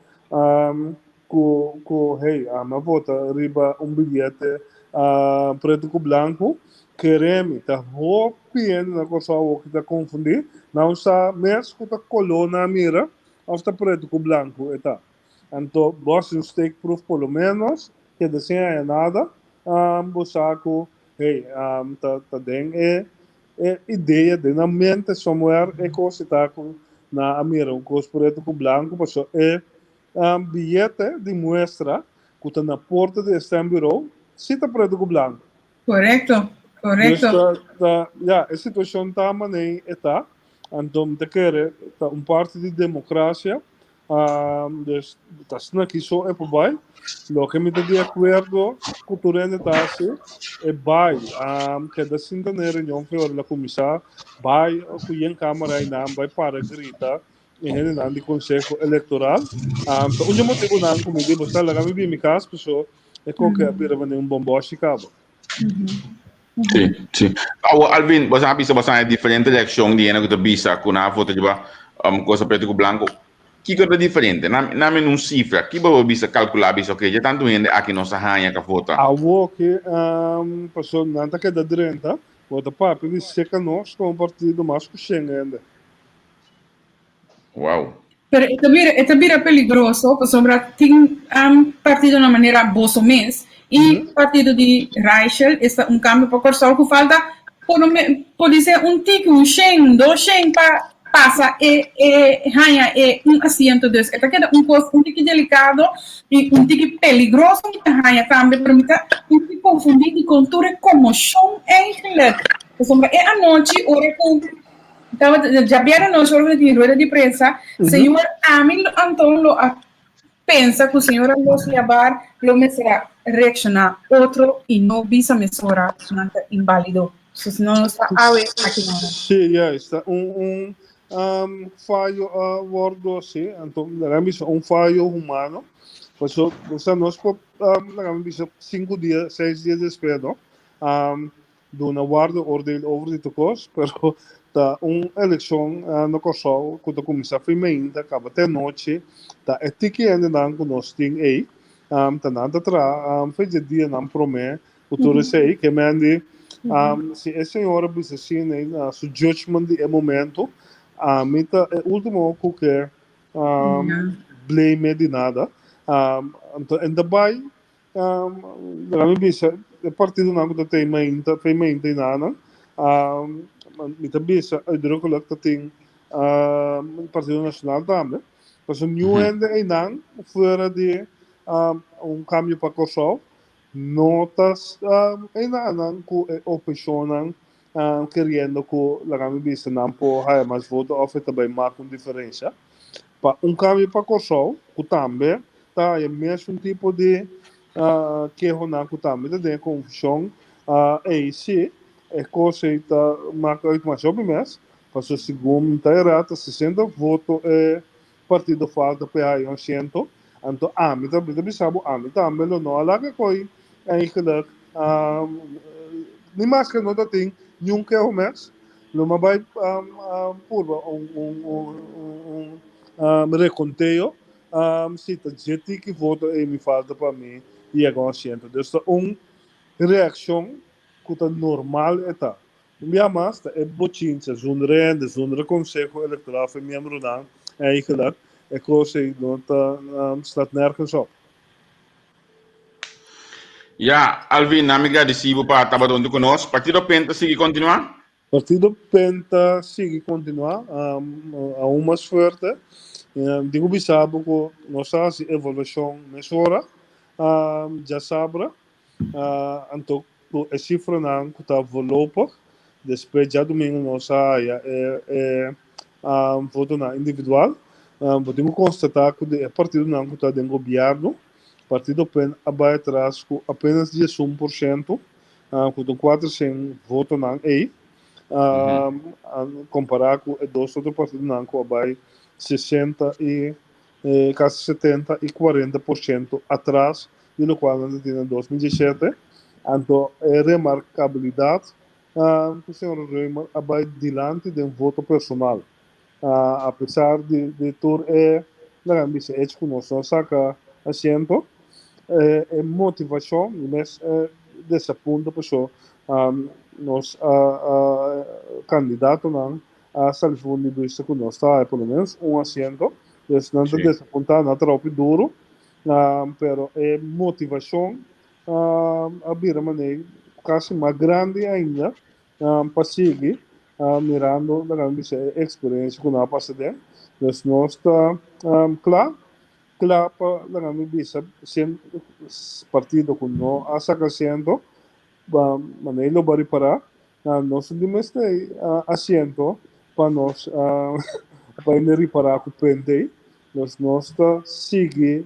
ku ku hey ami a vota riba un biyete pretu ku blanku, kere mi ta hopi hende na Kòrsou awor ki ta konfundí, nan sa mes ku ta koló nan a mira òf ta pretu ku blanku e ta. Anto bo hasi un steekproef por lo ménos keda sin haña nada, bo sa ku hey ta ta den e e idea den nan mente somewhere e kos si ta ku nan a mira un kos pretu ku blanku pasobra e Biyete di muestra ku ta na porta di e stembureau si ta pretu ku blanku. Korekto, korekto. Dus ta, ya, e situashon ta manei e ta. Anto mi ta kere ta un parti di demokrasia. Dus ta asina aki so e por bai. Loke mi ta di akuerdo ku tur hende ta hasi, e bai. Keda sinta na e reunion fe ora el a kuminsá, bai ku yen kamara einan, bai para grita. E hendenan di Conseho Electoral. Ta un di e motibunan ku mi di bo sa laga mi bin mi kas paso e koke a bira manera un bomboshi kaba. Sí, sí. Awo Alvin, bo sa bisa bo sa diferente reaccion di hende ku ta bisa ku nan a vota riba cosa preto ku blanco. Kiko ta diferente? Na na mi un cifra. Ki bo bisa calcula bisa okay, dje tantu hende aki nos a haña ka vota. Awo ke paso nan ta keda drenta, bo ta papia di seka nos komo partido mas ku shen hende. Wow. Pero e ta bira, e ta bira peligroso pasobra tin um, partido na manera boso mes y mm -hmm. partido di Reichel esta un cambio pa Kòrsou ku falta por lo me, pode ser un tiki, un shen, dos shen pa pasa e, e haña e un asiento. Dus e ta keda un kos un tiki delicado y un tiki peligroso mi ta haña tambe, pero mi ta un tiki confundí di con tur e conmoción eigenlijk. Pasobra e anochi ora ku Tabata djabièrnè anochi ora ku tin rueda di prensa, señor ami anto lo a pensa ku señora Leslie Abar lo mester a reakshoná otro i no bisa mesora nan ta inbálido. So si no nos ta awe aki nan. Sí, juist. Ta un un fayo a wòrdu hasi, anto laga mi bisa un fayo humano. Paso osea nos por laga mi bisa sinku dia, seis dia despues no. Duna warda oordeel over di tur kos, pero ta un elekshon na Kòrsou ku ta kuminsá fin mainta kaba te anochi, ta e tiki hendenan ku nos tin ei, ta nan ta traha fe dje dianan promé ku tur esei, ke men di si e señor a bisa asina ei na su judgment di e momento, ami ta e último ku ke blame di nada, anto e ta bai Laga mi bisa, e partidonan ku ta tin mainta, fe mainta i nana, mi ta bisa uitdrukkelijk ta tin Partido Nacional tambe. Pasobra niun hende einan fuera di un kambio pa Kòrsou no ta einanan ku e oposishonnan keriendo ku laga mi bisa nan por haya mas voto òf e ta bai mak un diferensha. Pa un kambio pa Kòrsou ku tambe ta e mesun tipo di kehonan ku tambe ta den e konfushon ei. Si e kos ei ta maka uit masha hopi mes, pasobra segun mi ta era ta 60 voto e partido falta pa e haya un asiento, anto ami ta mi ta bisa bo ami tambe lo no a laga koi eigenlijk ni maske no ta tin niun keho mes, lo mi a bai purba un rekonteo. Si ta dje tiki voto ei mi falta pa mi yega un asiento. Dus ta un reakshon ku ta normal e ta. Un bia mas ta e bochincha zonder hende, zonder konseho elektoral of e miembronan eigenlijk e kos ei no ta slaat nergens op. Ya, Alvin, na mi gradisí bo pa tabata huntu ku nos. Partido pen ta sigui kontinuá? Partido pen ta sigui kontinuá, aun mas fuerte. Tin ku bisa bo ku nos a hasi evaluashon mesora djasabra. Anto ku e sifranan ku ta voorlopig, despues djadumingu nos a haya e votonan individual. Bo tin ku konstatá ku di e partidonan ku ta den gobièrnu, Partido pen a bai atras ku apenas 11%, ku ta un 400 votonan ei, kompará ku e dos otro partidonan ku a bai 60 i kasi 70 i 40% atras di lokual nan ta tin na 2017. Anto e remarkabilidat ku señor Römer a bai dilanti den voto personal, apesar di tur e laga mi bisa echo ku nos no a saka asiento, e motivashon mi mes desapunta pasobra nos kandidatonan a sali for di bista ku nos ta haya por lo menos un asiento, dus nan ta desapuntá, nan a traha hopi duru, pero e motivashon a bira manera kasi mas grandi ainda pa sigui mirando laga mi bisa e eksperensia ku nan a pasa den. Dus nos ta kla, kla pa laga mi bisa partido ku no a saka asiento manera lo bo ripará Nos no tin mester asiento pa nos pa hende ripará ku puente ei. Nos nos ta sigui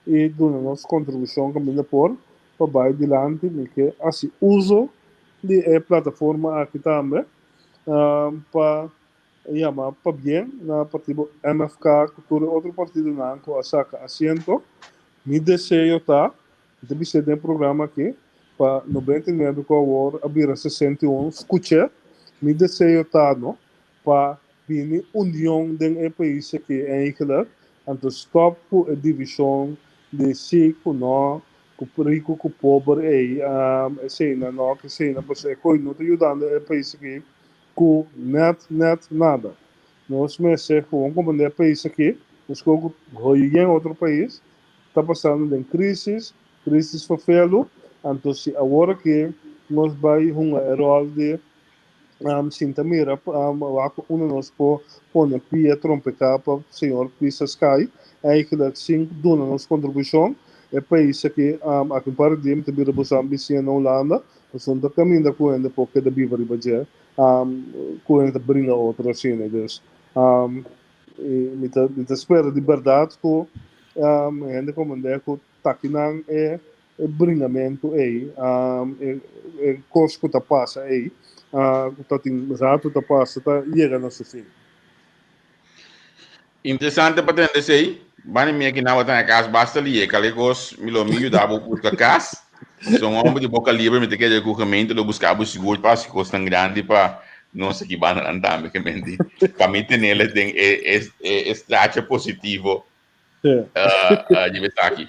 i duna nos kontribushon kaminda por pa bai dilanti. Mi ke hasi uso di e plataforma aki tambe pa yama pabien na partido MFK ku tur e otro partidonan ku a saka asiento. Mi deseo ta Mi ta bis'é den programa aki pa 99 ku awor a bira 61 skuch'é. Mi deseo ta no pa bini union den e pais aki eigenlijk, anto stòp ku e divishon di si ku no, ku riku ku pober ei, eseinan no, eseinan, pasobra e koi no ta yudando e pais aki ku nèt nèt nada. Nos mester gewoon komprendé e pais aki, meskos ku hoyu yen otro pais, ta pasando den crisis, crisis ferfelu, anto si awor aki nos bay hunga e rol di sinta mira wak unda nos por pone pia trompeca pa señor Pisas cay, eigenlijk sin duna nos contribucion, e pais aki aki un par di dia mi ta bira boso bisiña na Hulanda, pasobra no ta caminda cu hende por keda biba riba dje, cu hende ta bringa otro asina, dus. Mi ta mi ta spera di bèrdat ku hende komprendé ku takinan e e bringamentu ei, e e kos ku ta pasa ei, ku ta tin ratu ta pasa ta yega na su fin. Interesante pa tende esei. Bani mi aki nan bo ta na kas basta lié kal e kos mi lo mi yuda bo buska kas. So un homber di boka libre mi ta kere ku gemeente lo buska bo sigur pa hasi kosnan grandi pa nos aki bandanan tambe gemeente pa mi tenele den e e e stracha positivo riba esaki.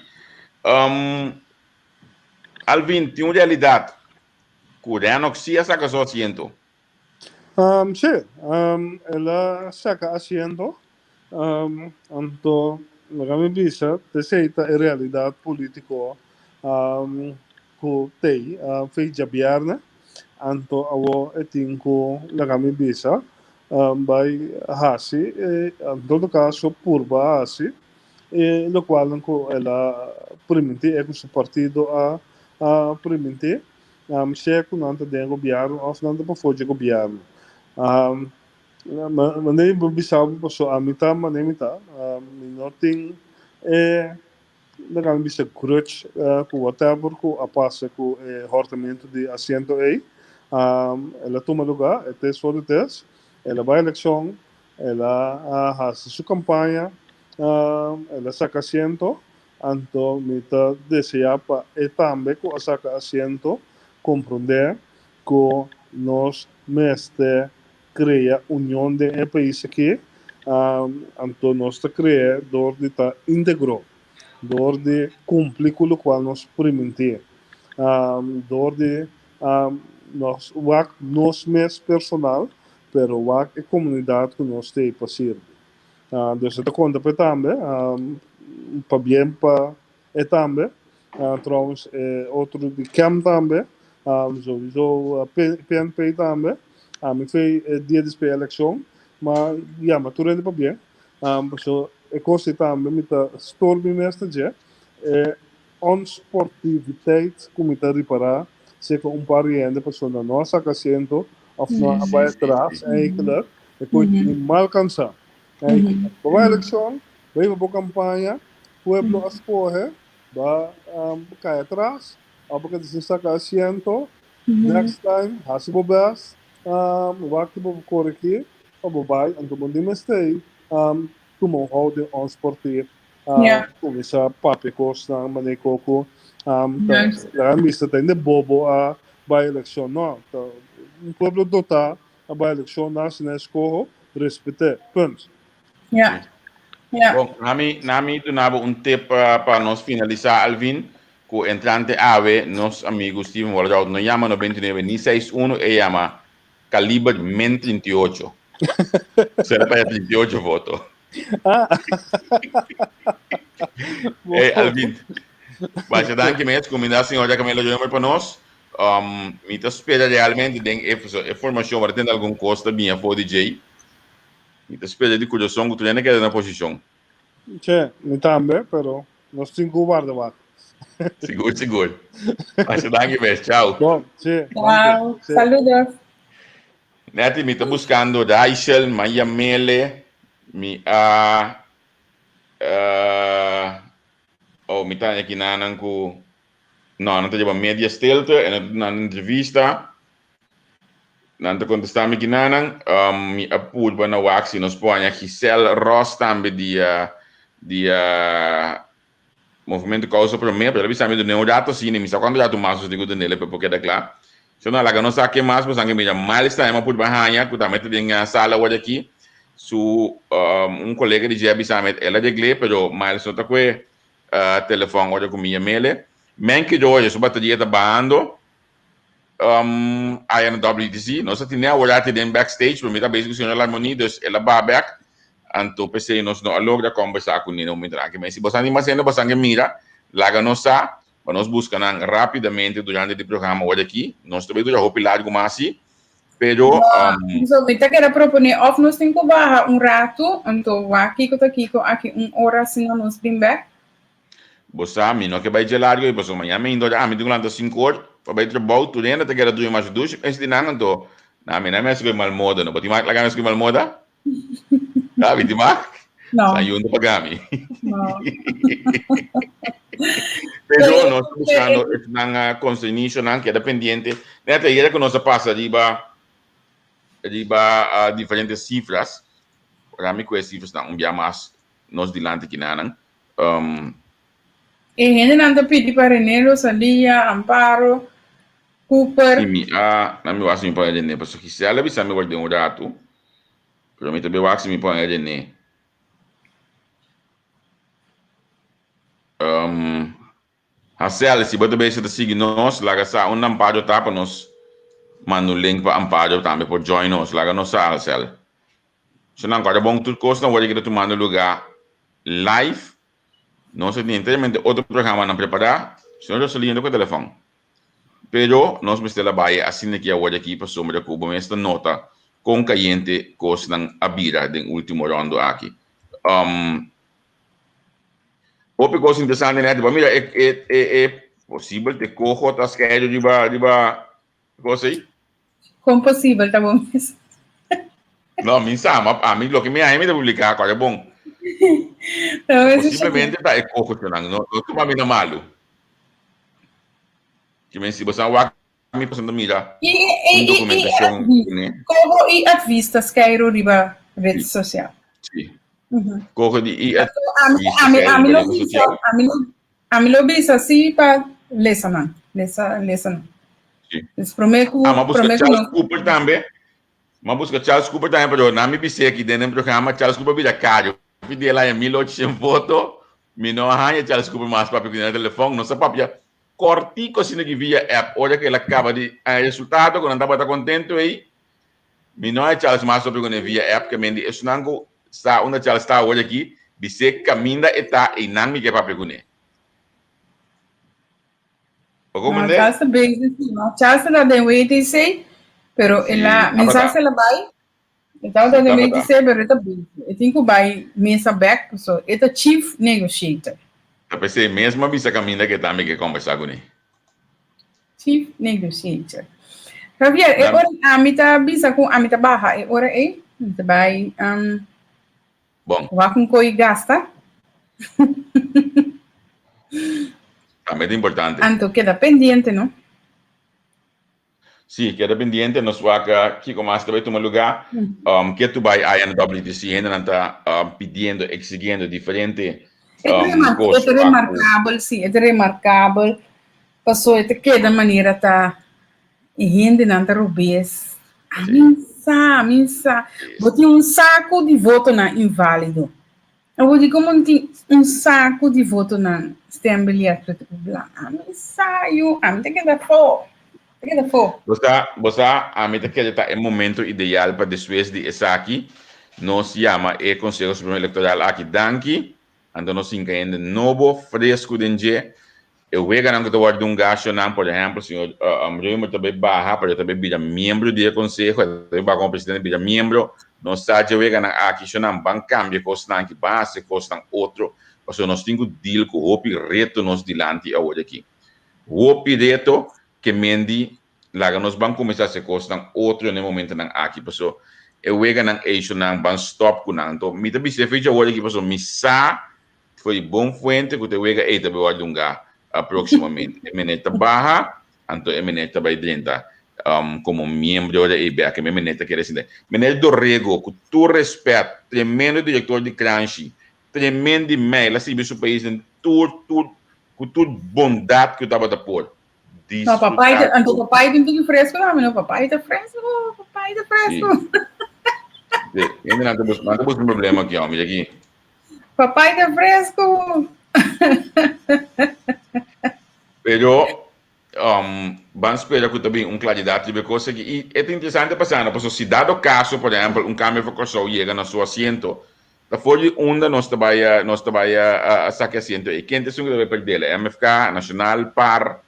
Alvin tin un realidat ku Rennox si a saka su asiento. Sí, el a saka asiento. Anto, laga mi bisa, esei ta e realidat polítiko ku t'ei fei djabièrnè. Anto awor e tin ku, laga mi bisa, bai hasi, en todo kaso purba hasi e lokualnan ku el a primintí, e ku su partido a primintí. Sea ku nan ta den gobièrnu òf nan ta pafó dje gobièrnu. Manera mi por bisa bo pasobra ami ta manera mi ta. Mi no tin e laga mi bisa grudge ku whatever ku a pasa ku e hòrtamentu di asiento ei. El a tuma lugá, e tes for di tes. El a bai elekshon, el a hasi su kampaña, el a saka asiento. Anto mi ta deseá pa e tambe ku a saka asiento komprondé ku nos mester krea union den e pais aki, anto nos ta krea dor di ta íntegro. Dor di kumpli ku lokual nos primintí. Dor di nos wak nos mes personal, pero wak e komunidat ku nos ta ei pa sirbi. Dus e ta konta pa e tambe, pabien pa e tambe. Trouwens e otro di KEM tambe, souiso PNP tambe. Ami fei e dia despues elekshon, ma yama tur hende pabien. Pasobra e kos ei tambe mi ta stor mi mes na dje. E onsportiviteit ku mi ta ripará serka un par di hende pasobra nan no a saka asiento òf no a bai atras eigenlijk, e koe tene mal kansá. Eigenlijk, bo bai elekshon, bo hiba bo kampaña, pueblo a skohe, bo a kai atras òf bo keda sin saka asiento, next time hasi bo bèst, wak ki bo por koregí pa bo bai, anto bo no mester tuma un houding onsportief Kuminsá papia kosnan manera koko ta laga mester ta hende bobo a bai elekshon no ta un pueblo dotá a bai elekshon nan hasi nan eskoho respet'é punt. Ja. Ja. Bon, nami, nami duna bo un tip pa nos finalisá, Alvin, ku entrante awe nos amigu Steven Walroud no yama 99 ni 61, e yama kaliber min 38. Será pa e 38 voto. Ah. Hey, Alvin. Basha danki mes, kuminda señor Jacamelo Junior pa nos. Um, mi ta spera realmente den e, e formacion waar tin algun kos ta biña for di djei. Mi ta spera di kurason ku tur hende keda na posishon. Che, mi tambe, pero nos tin ku warda wak. Sigur, sigur. Masha danki mes. Ciao. Bon, che. Ciao. Saludos. Netty, mi ta buscando Rachel, Maya Mele, mi a uh, oh, mi ta aki nanan ku no, nan ta lleva media stilte en nan ta entrevista. Nan ta contesta mi kinanan. Um, mi a purba na wak si nos por haña Giselle Ross tambe di uh, di uh, Movimento Causa Promé, pero el a bisa mi dun'é un rato asina, mi sa cuanto rato mas nos tin cu dun'é pa por keda cla. So no, laga nos sa ke mas, pasobra mira Miles tambe a purba haña, cu tambe ta den sala awor aki. Su um, un colega di dje a bisa mi, el a regl'é, pero Miles no ta cu e uh, telefon ora cu mi yam'ele. Menke George, su bateria ta bahando. Um, aya na WTC. Nos a tine awor ati den backstage, pero mi ta bezig ku señora Larmonie, dus el a baha bek. Anto p'esei nos no a logra kombersá ku Nino momentu aki. Ma si boso anima siendo boso ke mira, laga nos sa, pa nos buska nan rápidamente durante di programa awor aki. Nos ta bai dura hopi largu mas si, pero um, So, mi ta keda proponé of nos tin ku baha un ratu, anto wak kiko ta kiko aki un ora asina nos bin bek. Bo sa, mi no ke bai dje largu ei, pasobra mañana mi ainda ora ami tin ku lanta sinku or pa bai trabou, tur hende ta keda drumi masha dushi, mester di nan anto, na mi no mester ku e mal moda no, bo tin mak laga mi ku e mal moda? Gabi, tin mak? No. Sa yunda pa Gabi. No. Pero nos ta buscando esnan concernicionan, keda pendiente. Net ayera ku nos a pasa riba riba diferente cifras, ora mi ku e cifrasnan un bia mas nos dilanti kinanan. Um, E hendenan ta pidi pa René Rosalia, Amparo, Cooper. Si mi a, na mi wak si mi pon René, pasobra Gisela a bisa mi wak den un ratu, pero mi ta be wak si mi pon René. Um, Hassel, si bo ta bezig ta sigui nos, laga sa unda Amparo ta pa nos manda un link pa Amparo tambe por join nos. Laga nos sa, Hassel. So nan kòrda bon tur kos nan wòrdu kita tumando lugá live. Nos a tin enteramente otro programanan prepará. Señor Rosalía no ku telefòn. Pero nos mester a bai asina ki awor aki pasobra ku bo mes ta nota kon kayente kosnan a bira den último ròndu aki. Um, hopi kos interesante nèt. Bo mira e e e e posibel te koho ta skèdu riba riba kos ei? Kon posibel ta bon mes? No, mi sa, ma ami loke mi haña mi ta publiká, kòrda bon. Posiblemente ta e kokochonan, no, no tuma mi na malu. Ki men si bo sa wak mi pasobra mira I, un i, i, i, dokumentashon kuné. Koho i advis ta skeiru riba red sosial. Si. Koho di i Ami, advis ta ami, skeiru ami riba lo red bisa, sosial. ami lo, ami lo bisa si pa lesa nan, lesa, lesa nan. Sí. Dus promé ku, Ah, m'a busca promé ku Charles nos. Cooper tambe. M'a busca Charles Cooper tambe, pero na mi bisé aki den den programa Charles Cooper bira caro. Pidi el haña 1800 voto. Mi no a haña Charles Cooper mas papia ku na telefòn. Nos a papia kòrtiku asina ki via app ora ku el a kaba di haña resultado ku nan tabata kontentu ei. Mi no haña Charles mas papia kuné via app ke men di esunnan ku sa unda Charles ta awor aki bis'é kaminda e ta einan mi ke papia kuné. Bo No, komprendé? Charles ta bezig si, no. Charles ta den WTC, pero Sí, el a, mi tabata. sa si el a bai. E tabata Sí, den tabata. WTC, pero e ta bezig. E tin ku bai mesa bek, paso e ta chief negotiator. Ta p'esei mes mi a bisa kaminda ke ta mi ke kombersá kuné. Chief negotiator. Javier, e Dam- ora ami ta bisa ku ami ta baha e ora ei, mi ta bai um, Bon. Wak un koi gasta. Tambe ta importante. Anto keda pendiente, no? Sí, keda pendiente. Nos wak kiko mas ta bai tuma lugá. Um, ke tu bai aya na WTC, hendenan ta um, pidiendo, exigiendo diferente E ta um, remar- kos e ta pa ku- remarkabel, sí, e ta remarkabel. Paso e ta keda manera ta e hendenan ta robes. A mi sa, mi sa. Bo tin un saco di votonan invalido. Bo di como tin un saco di votonan stembiljet pretu ku blanco. A mi sa, yu, a mi ta keda fo. Ta keda fo. Bo sa, bo sa, a mi ta kere ta e momento ideal pa despues di esaki nos yama e Conseho Supremo Electoral aki danki. Anto nos hinka hende nobo, fresku den dje. E weganan ku ta wòrdu dungá shonnan, por ehèmpel, señor Römer ta bai baha, pero e ta bai bira miembro di e konseho, e ta bai baha komo presidente bira miembro. Nos sa dje weganan aki shonnan, ban kambia kosnan aki, ban hasi kosnan otro, pasobra nos tin ku deal ku hopi reto nos dilanti awor aki. Hopi reto ke men di Laga nos ban kuminsá hasi kosnan otro na e momentonan aki, paso e weganan eishonan ban stòp ku nan. Anto mi ta bisa e fecha awor aki paso mi sa for di bon fuente ku ta e wega ei ta bai wòrdu hungá próksimamente. E meneer ta baha, anto e meneer ta bai drenta komo miembro ora ei bèk. E meneer ta kere sinta. Meneer Dorrego, ku tur rèspèt, tremendo direktor di Kranshi, tremendi mei, el a sirbi su pais den tur tur ku tur bondat ku tabata por. No, papai ta, anto papai tin tuki fresco tambe, no? Papai ta fresco, papai ta fresco. Sí. Hende nan ta bus, nan ta busca un problema aki, hombre, aki. Papai ta fresco. Pero, um, ban spera ku ta bin un claridad riba e kos aki. I e ta interesante pasando, pasobra si dado caso, por ehempel, un cambio for Kòrsou yega na su asiento, Ta for di unda nos ta bai nos ta bai a saka e asiento ei? Ken ta esun ku ta bai perdela? MFK, Nacional, par?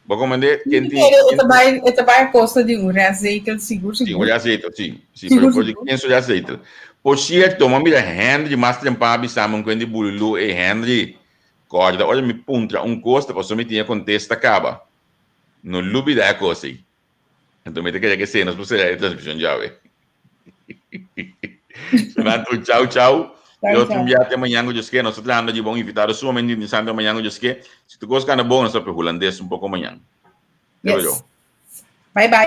Bo komprende? Ken tin E ta bai e ta bai a kosta di un restzetel sigur Sí, un sigur. restzetel, sí. Sí, Sigur pero for di sigur. ken su restzetel? Por sierto, mi a mira Henry mas trempa a bisa mi un kuen di Bululu ei, Henry, kòrda ora mi puntra un kos ta pasobra mi tin e kontesta kaba. No lubida e kos ei. Anto mi ta kere ke se nos por sera e transmishon djawe. Sonando un chau chau. Chau, Dios chau. enviate te mañana ku Dios ke. Nos ta trahando riba un invitado sumamente interesante mañana ku Dios ke. Si tu kos kanda bon, nos ta papia hulandes un poko mañana. Te Yes. veo. Bye bye.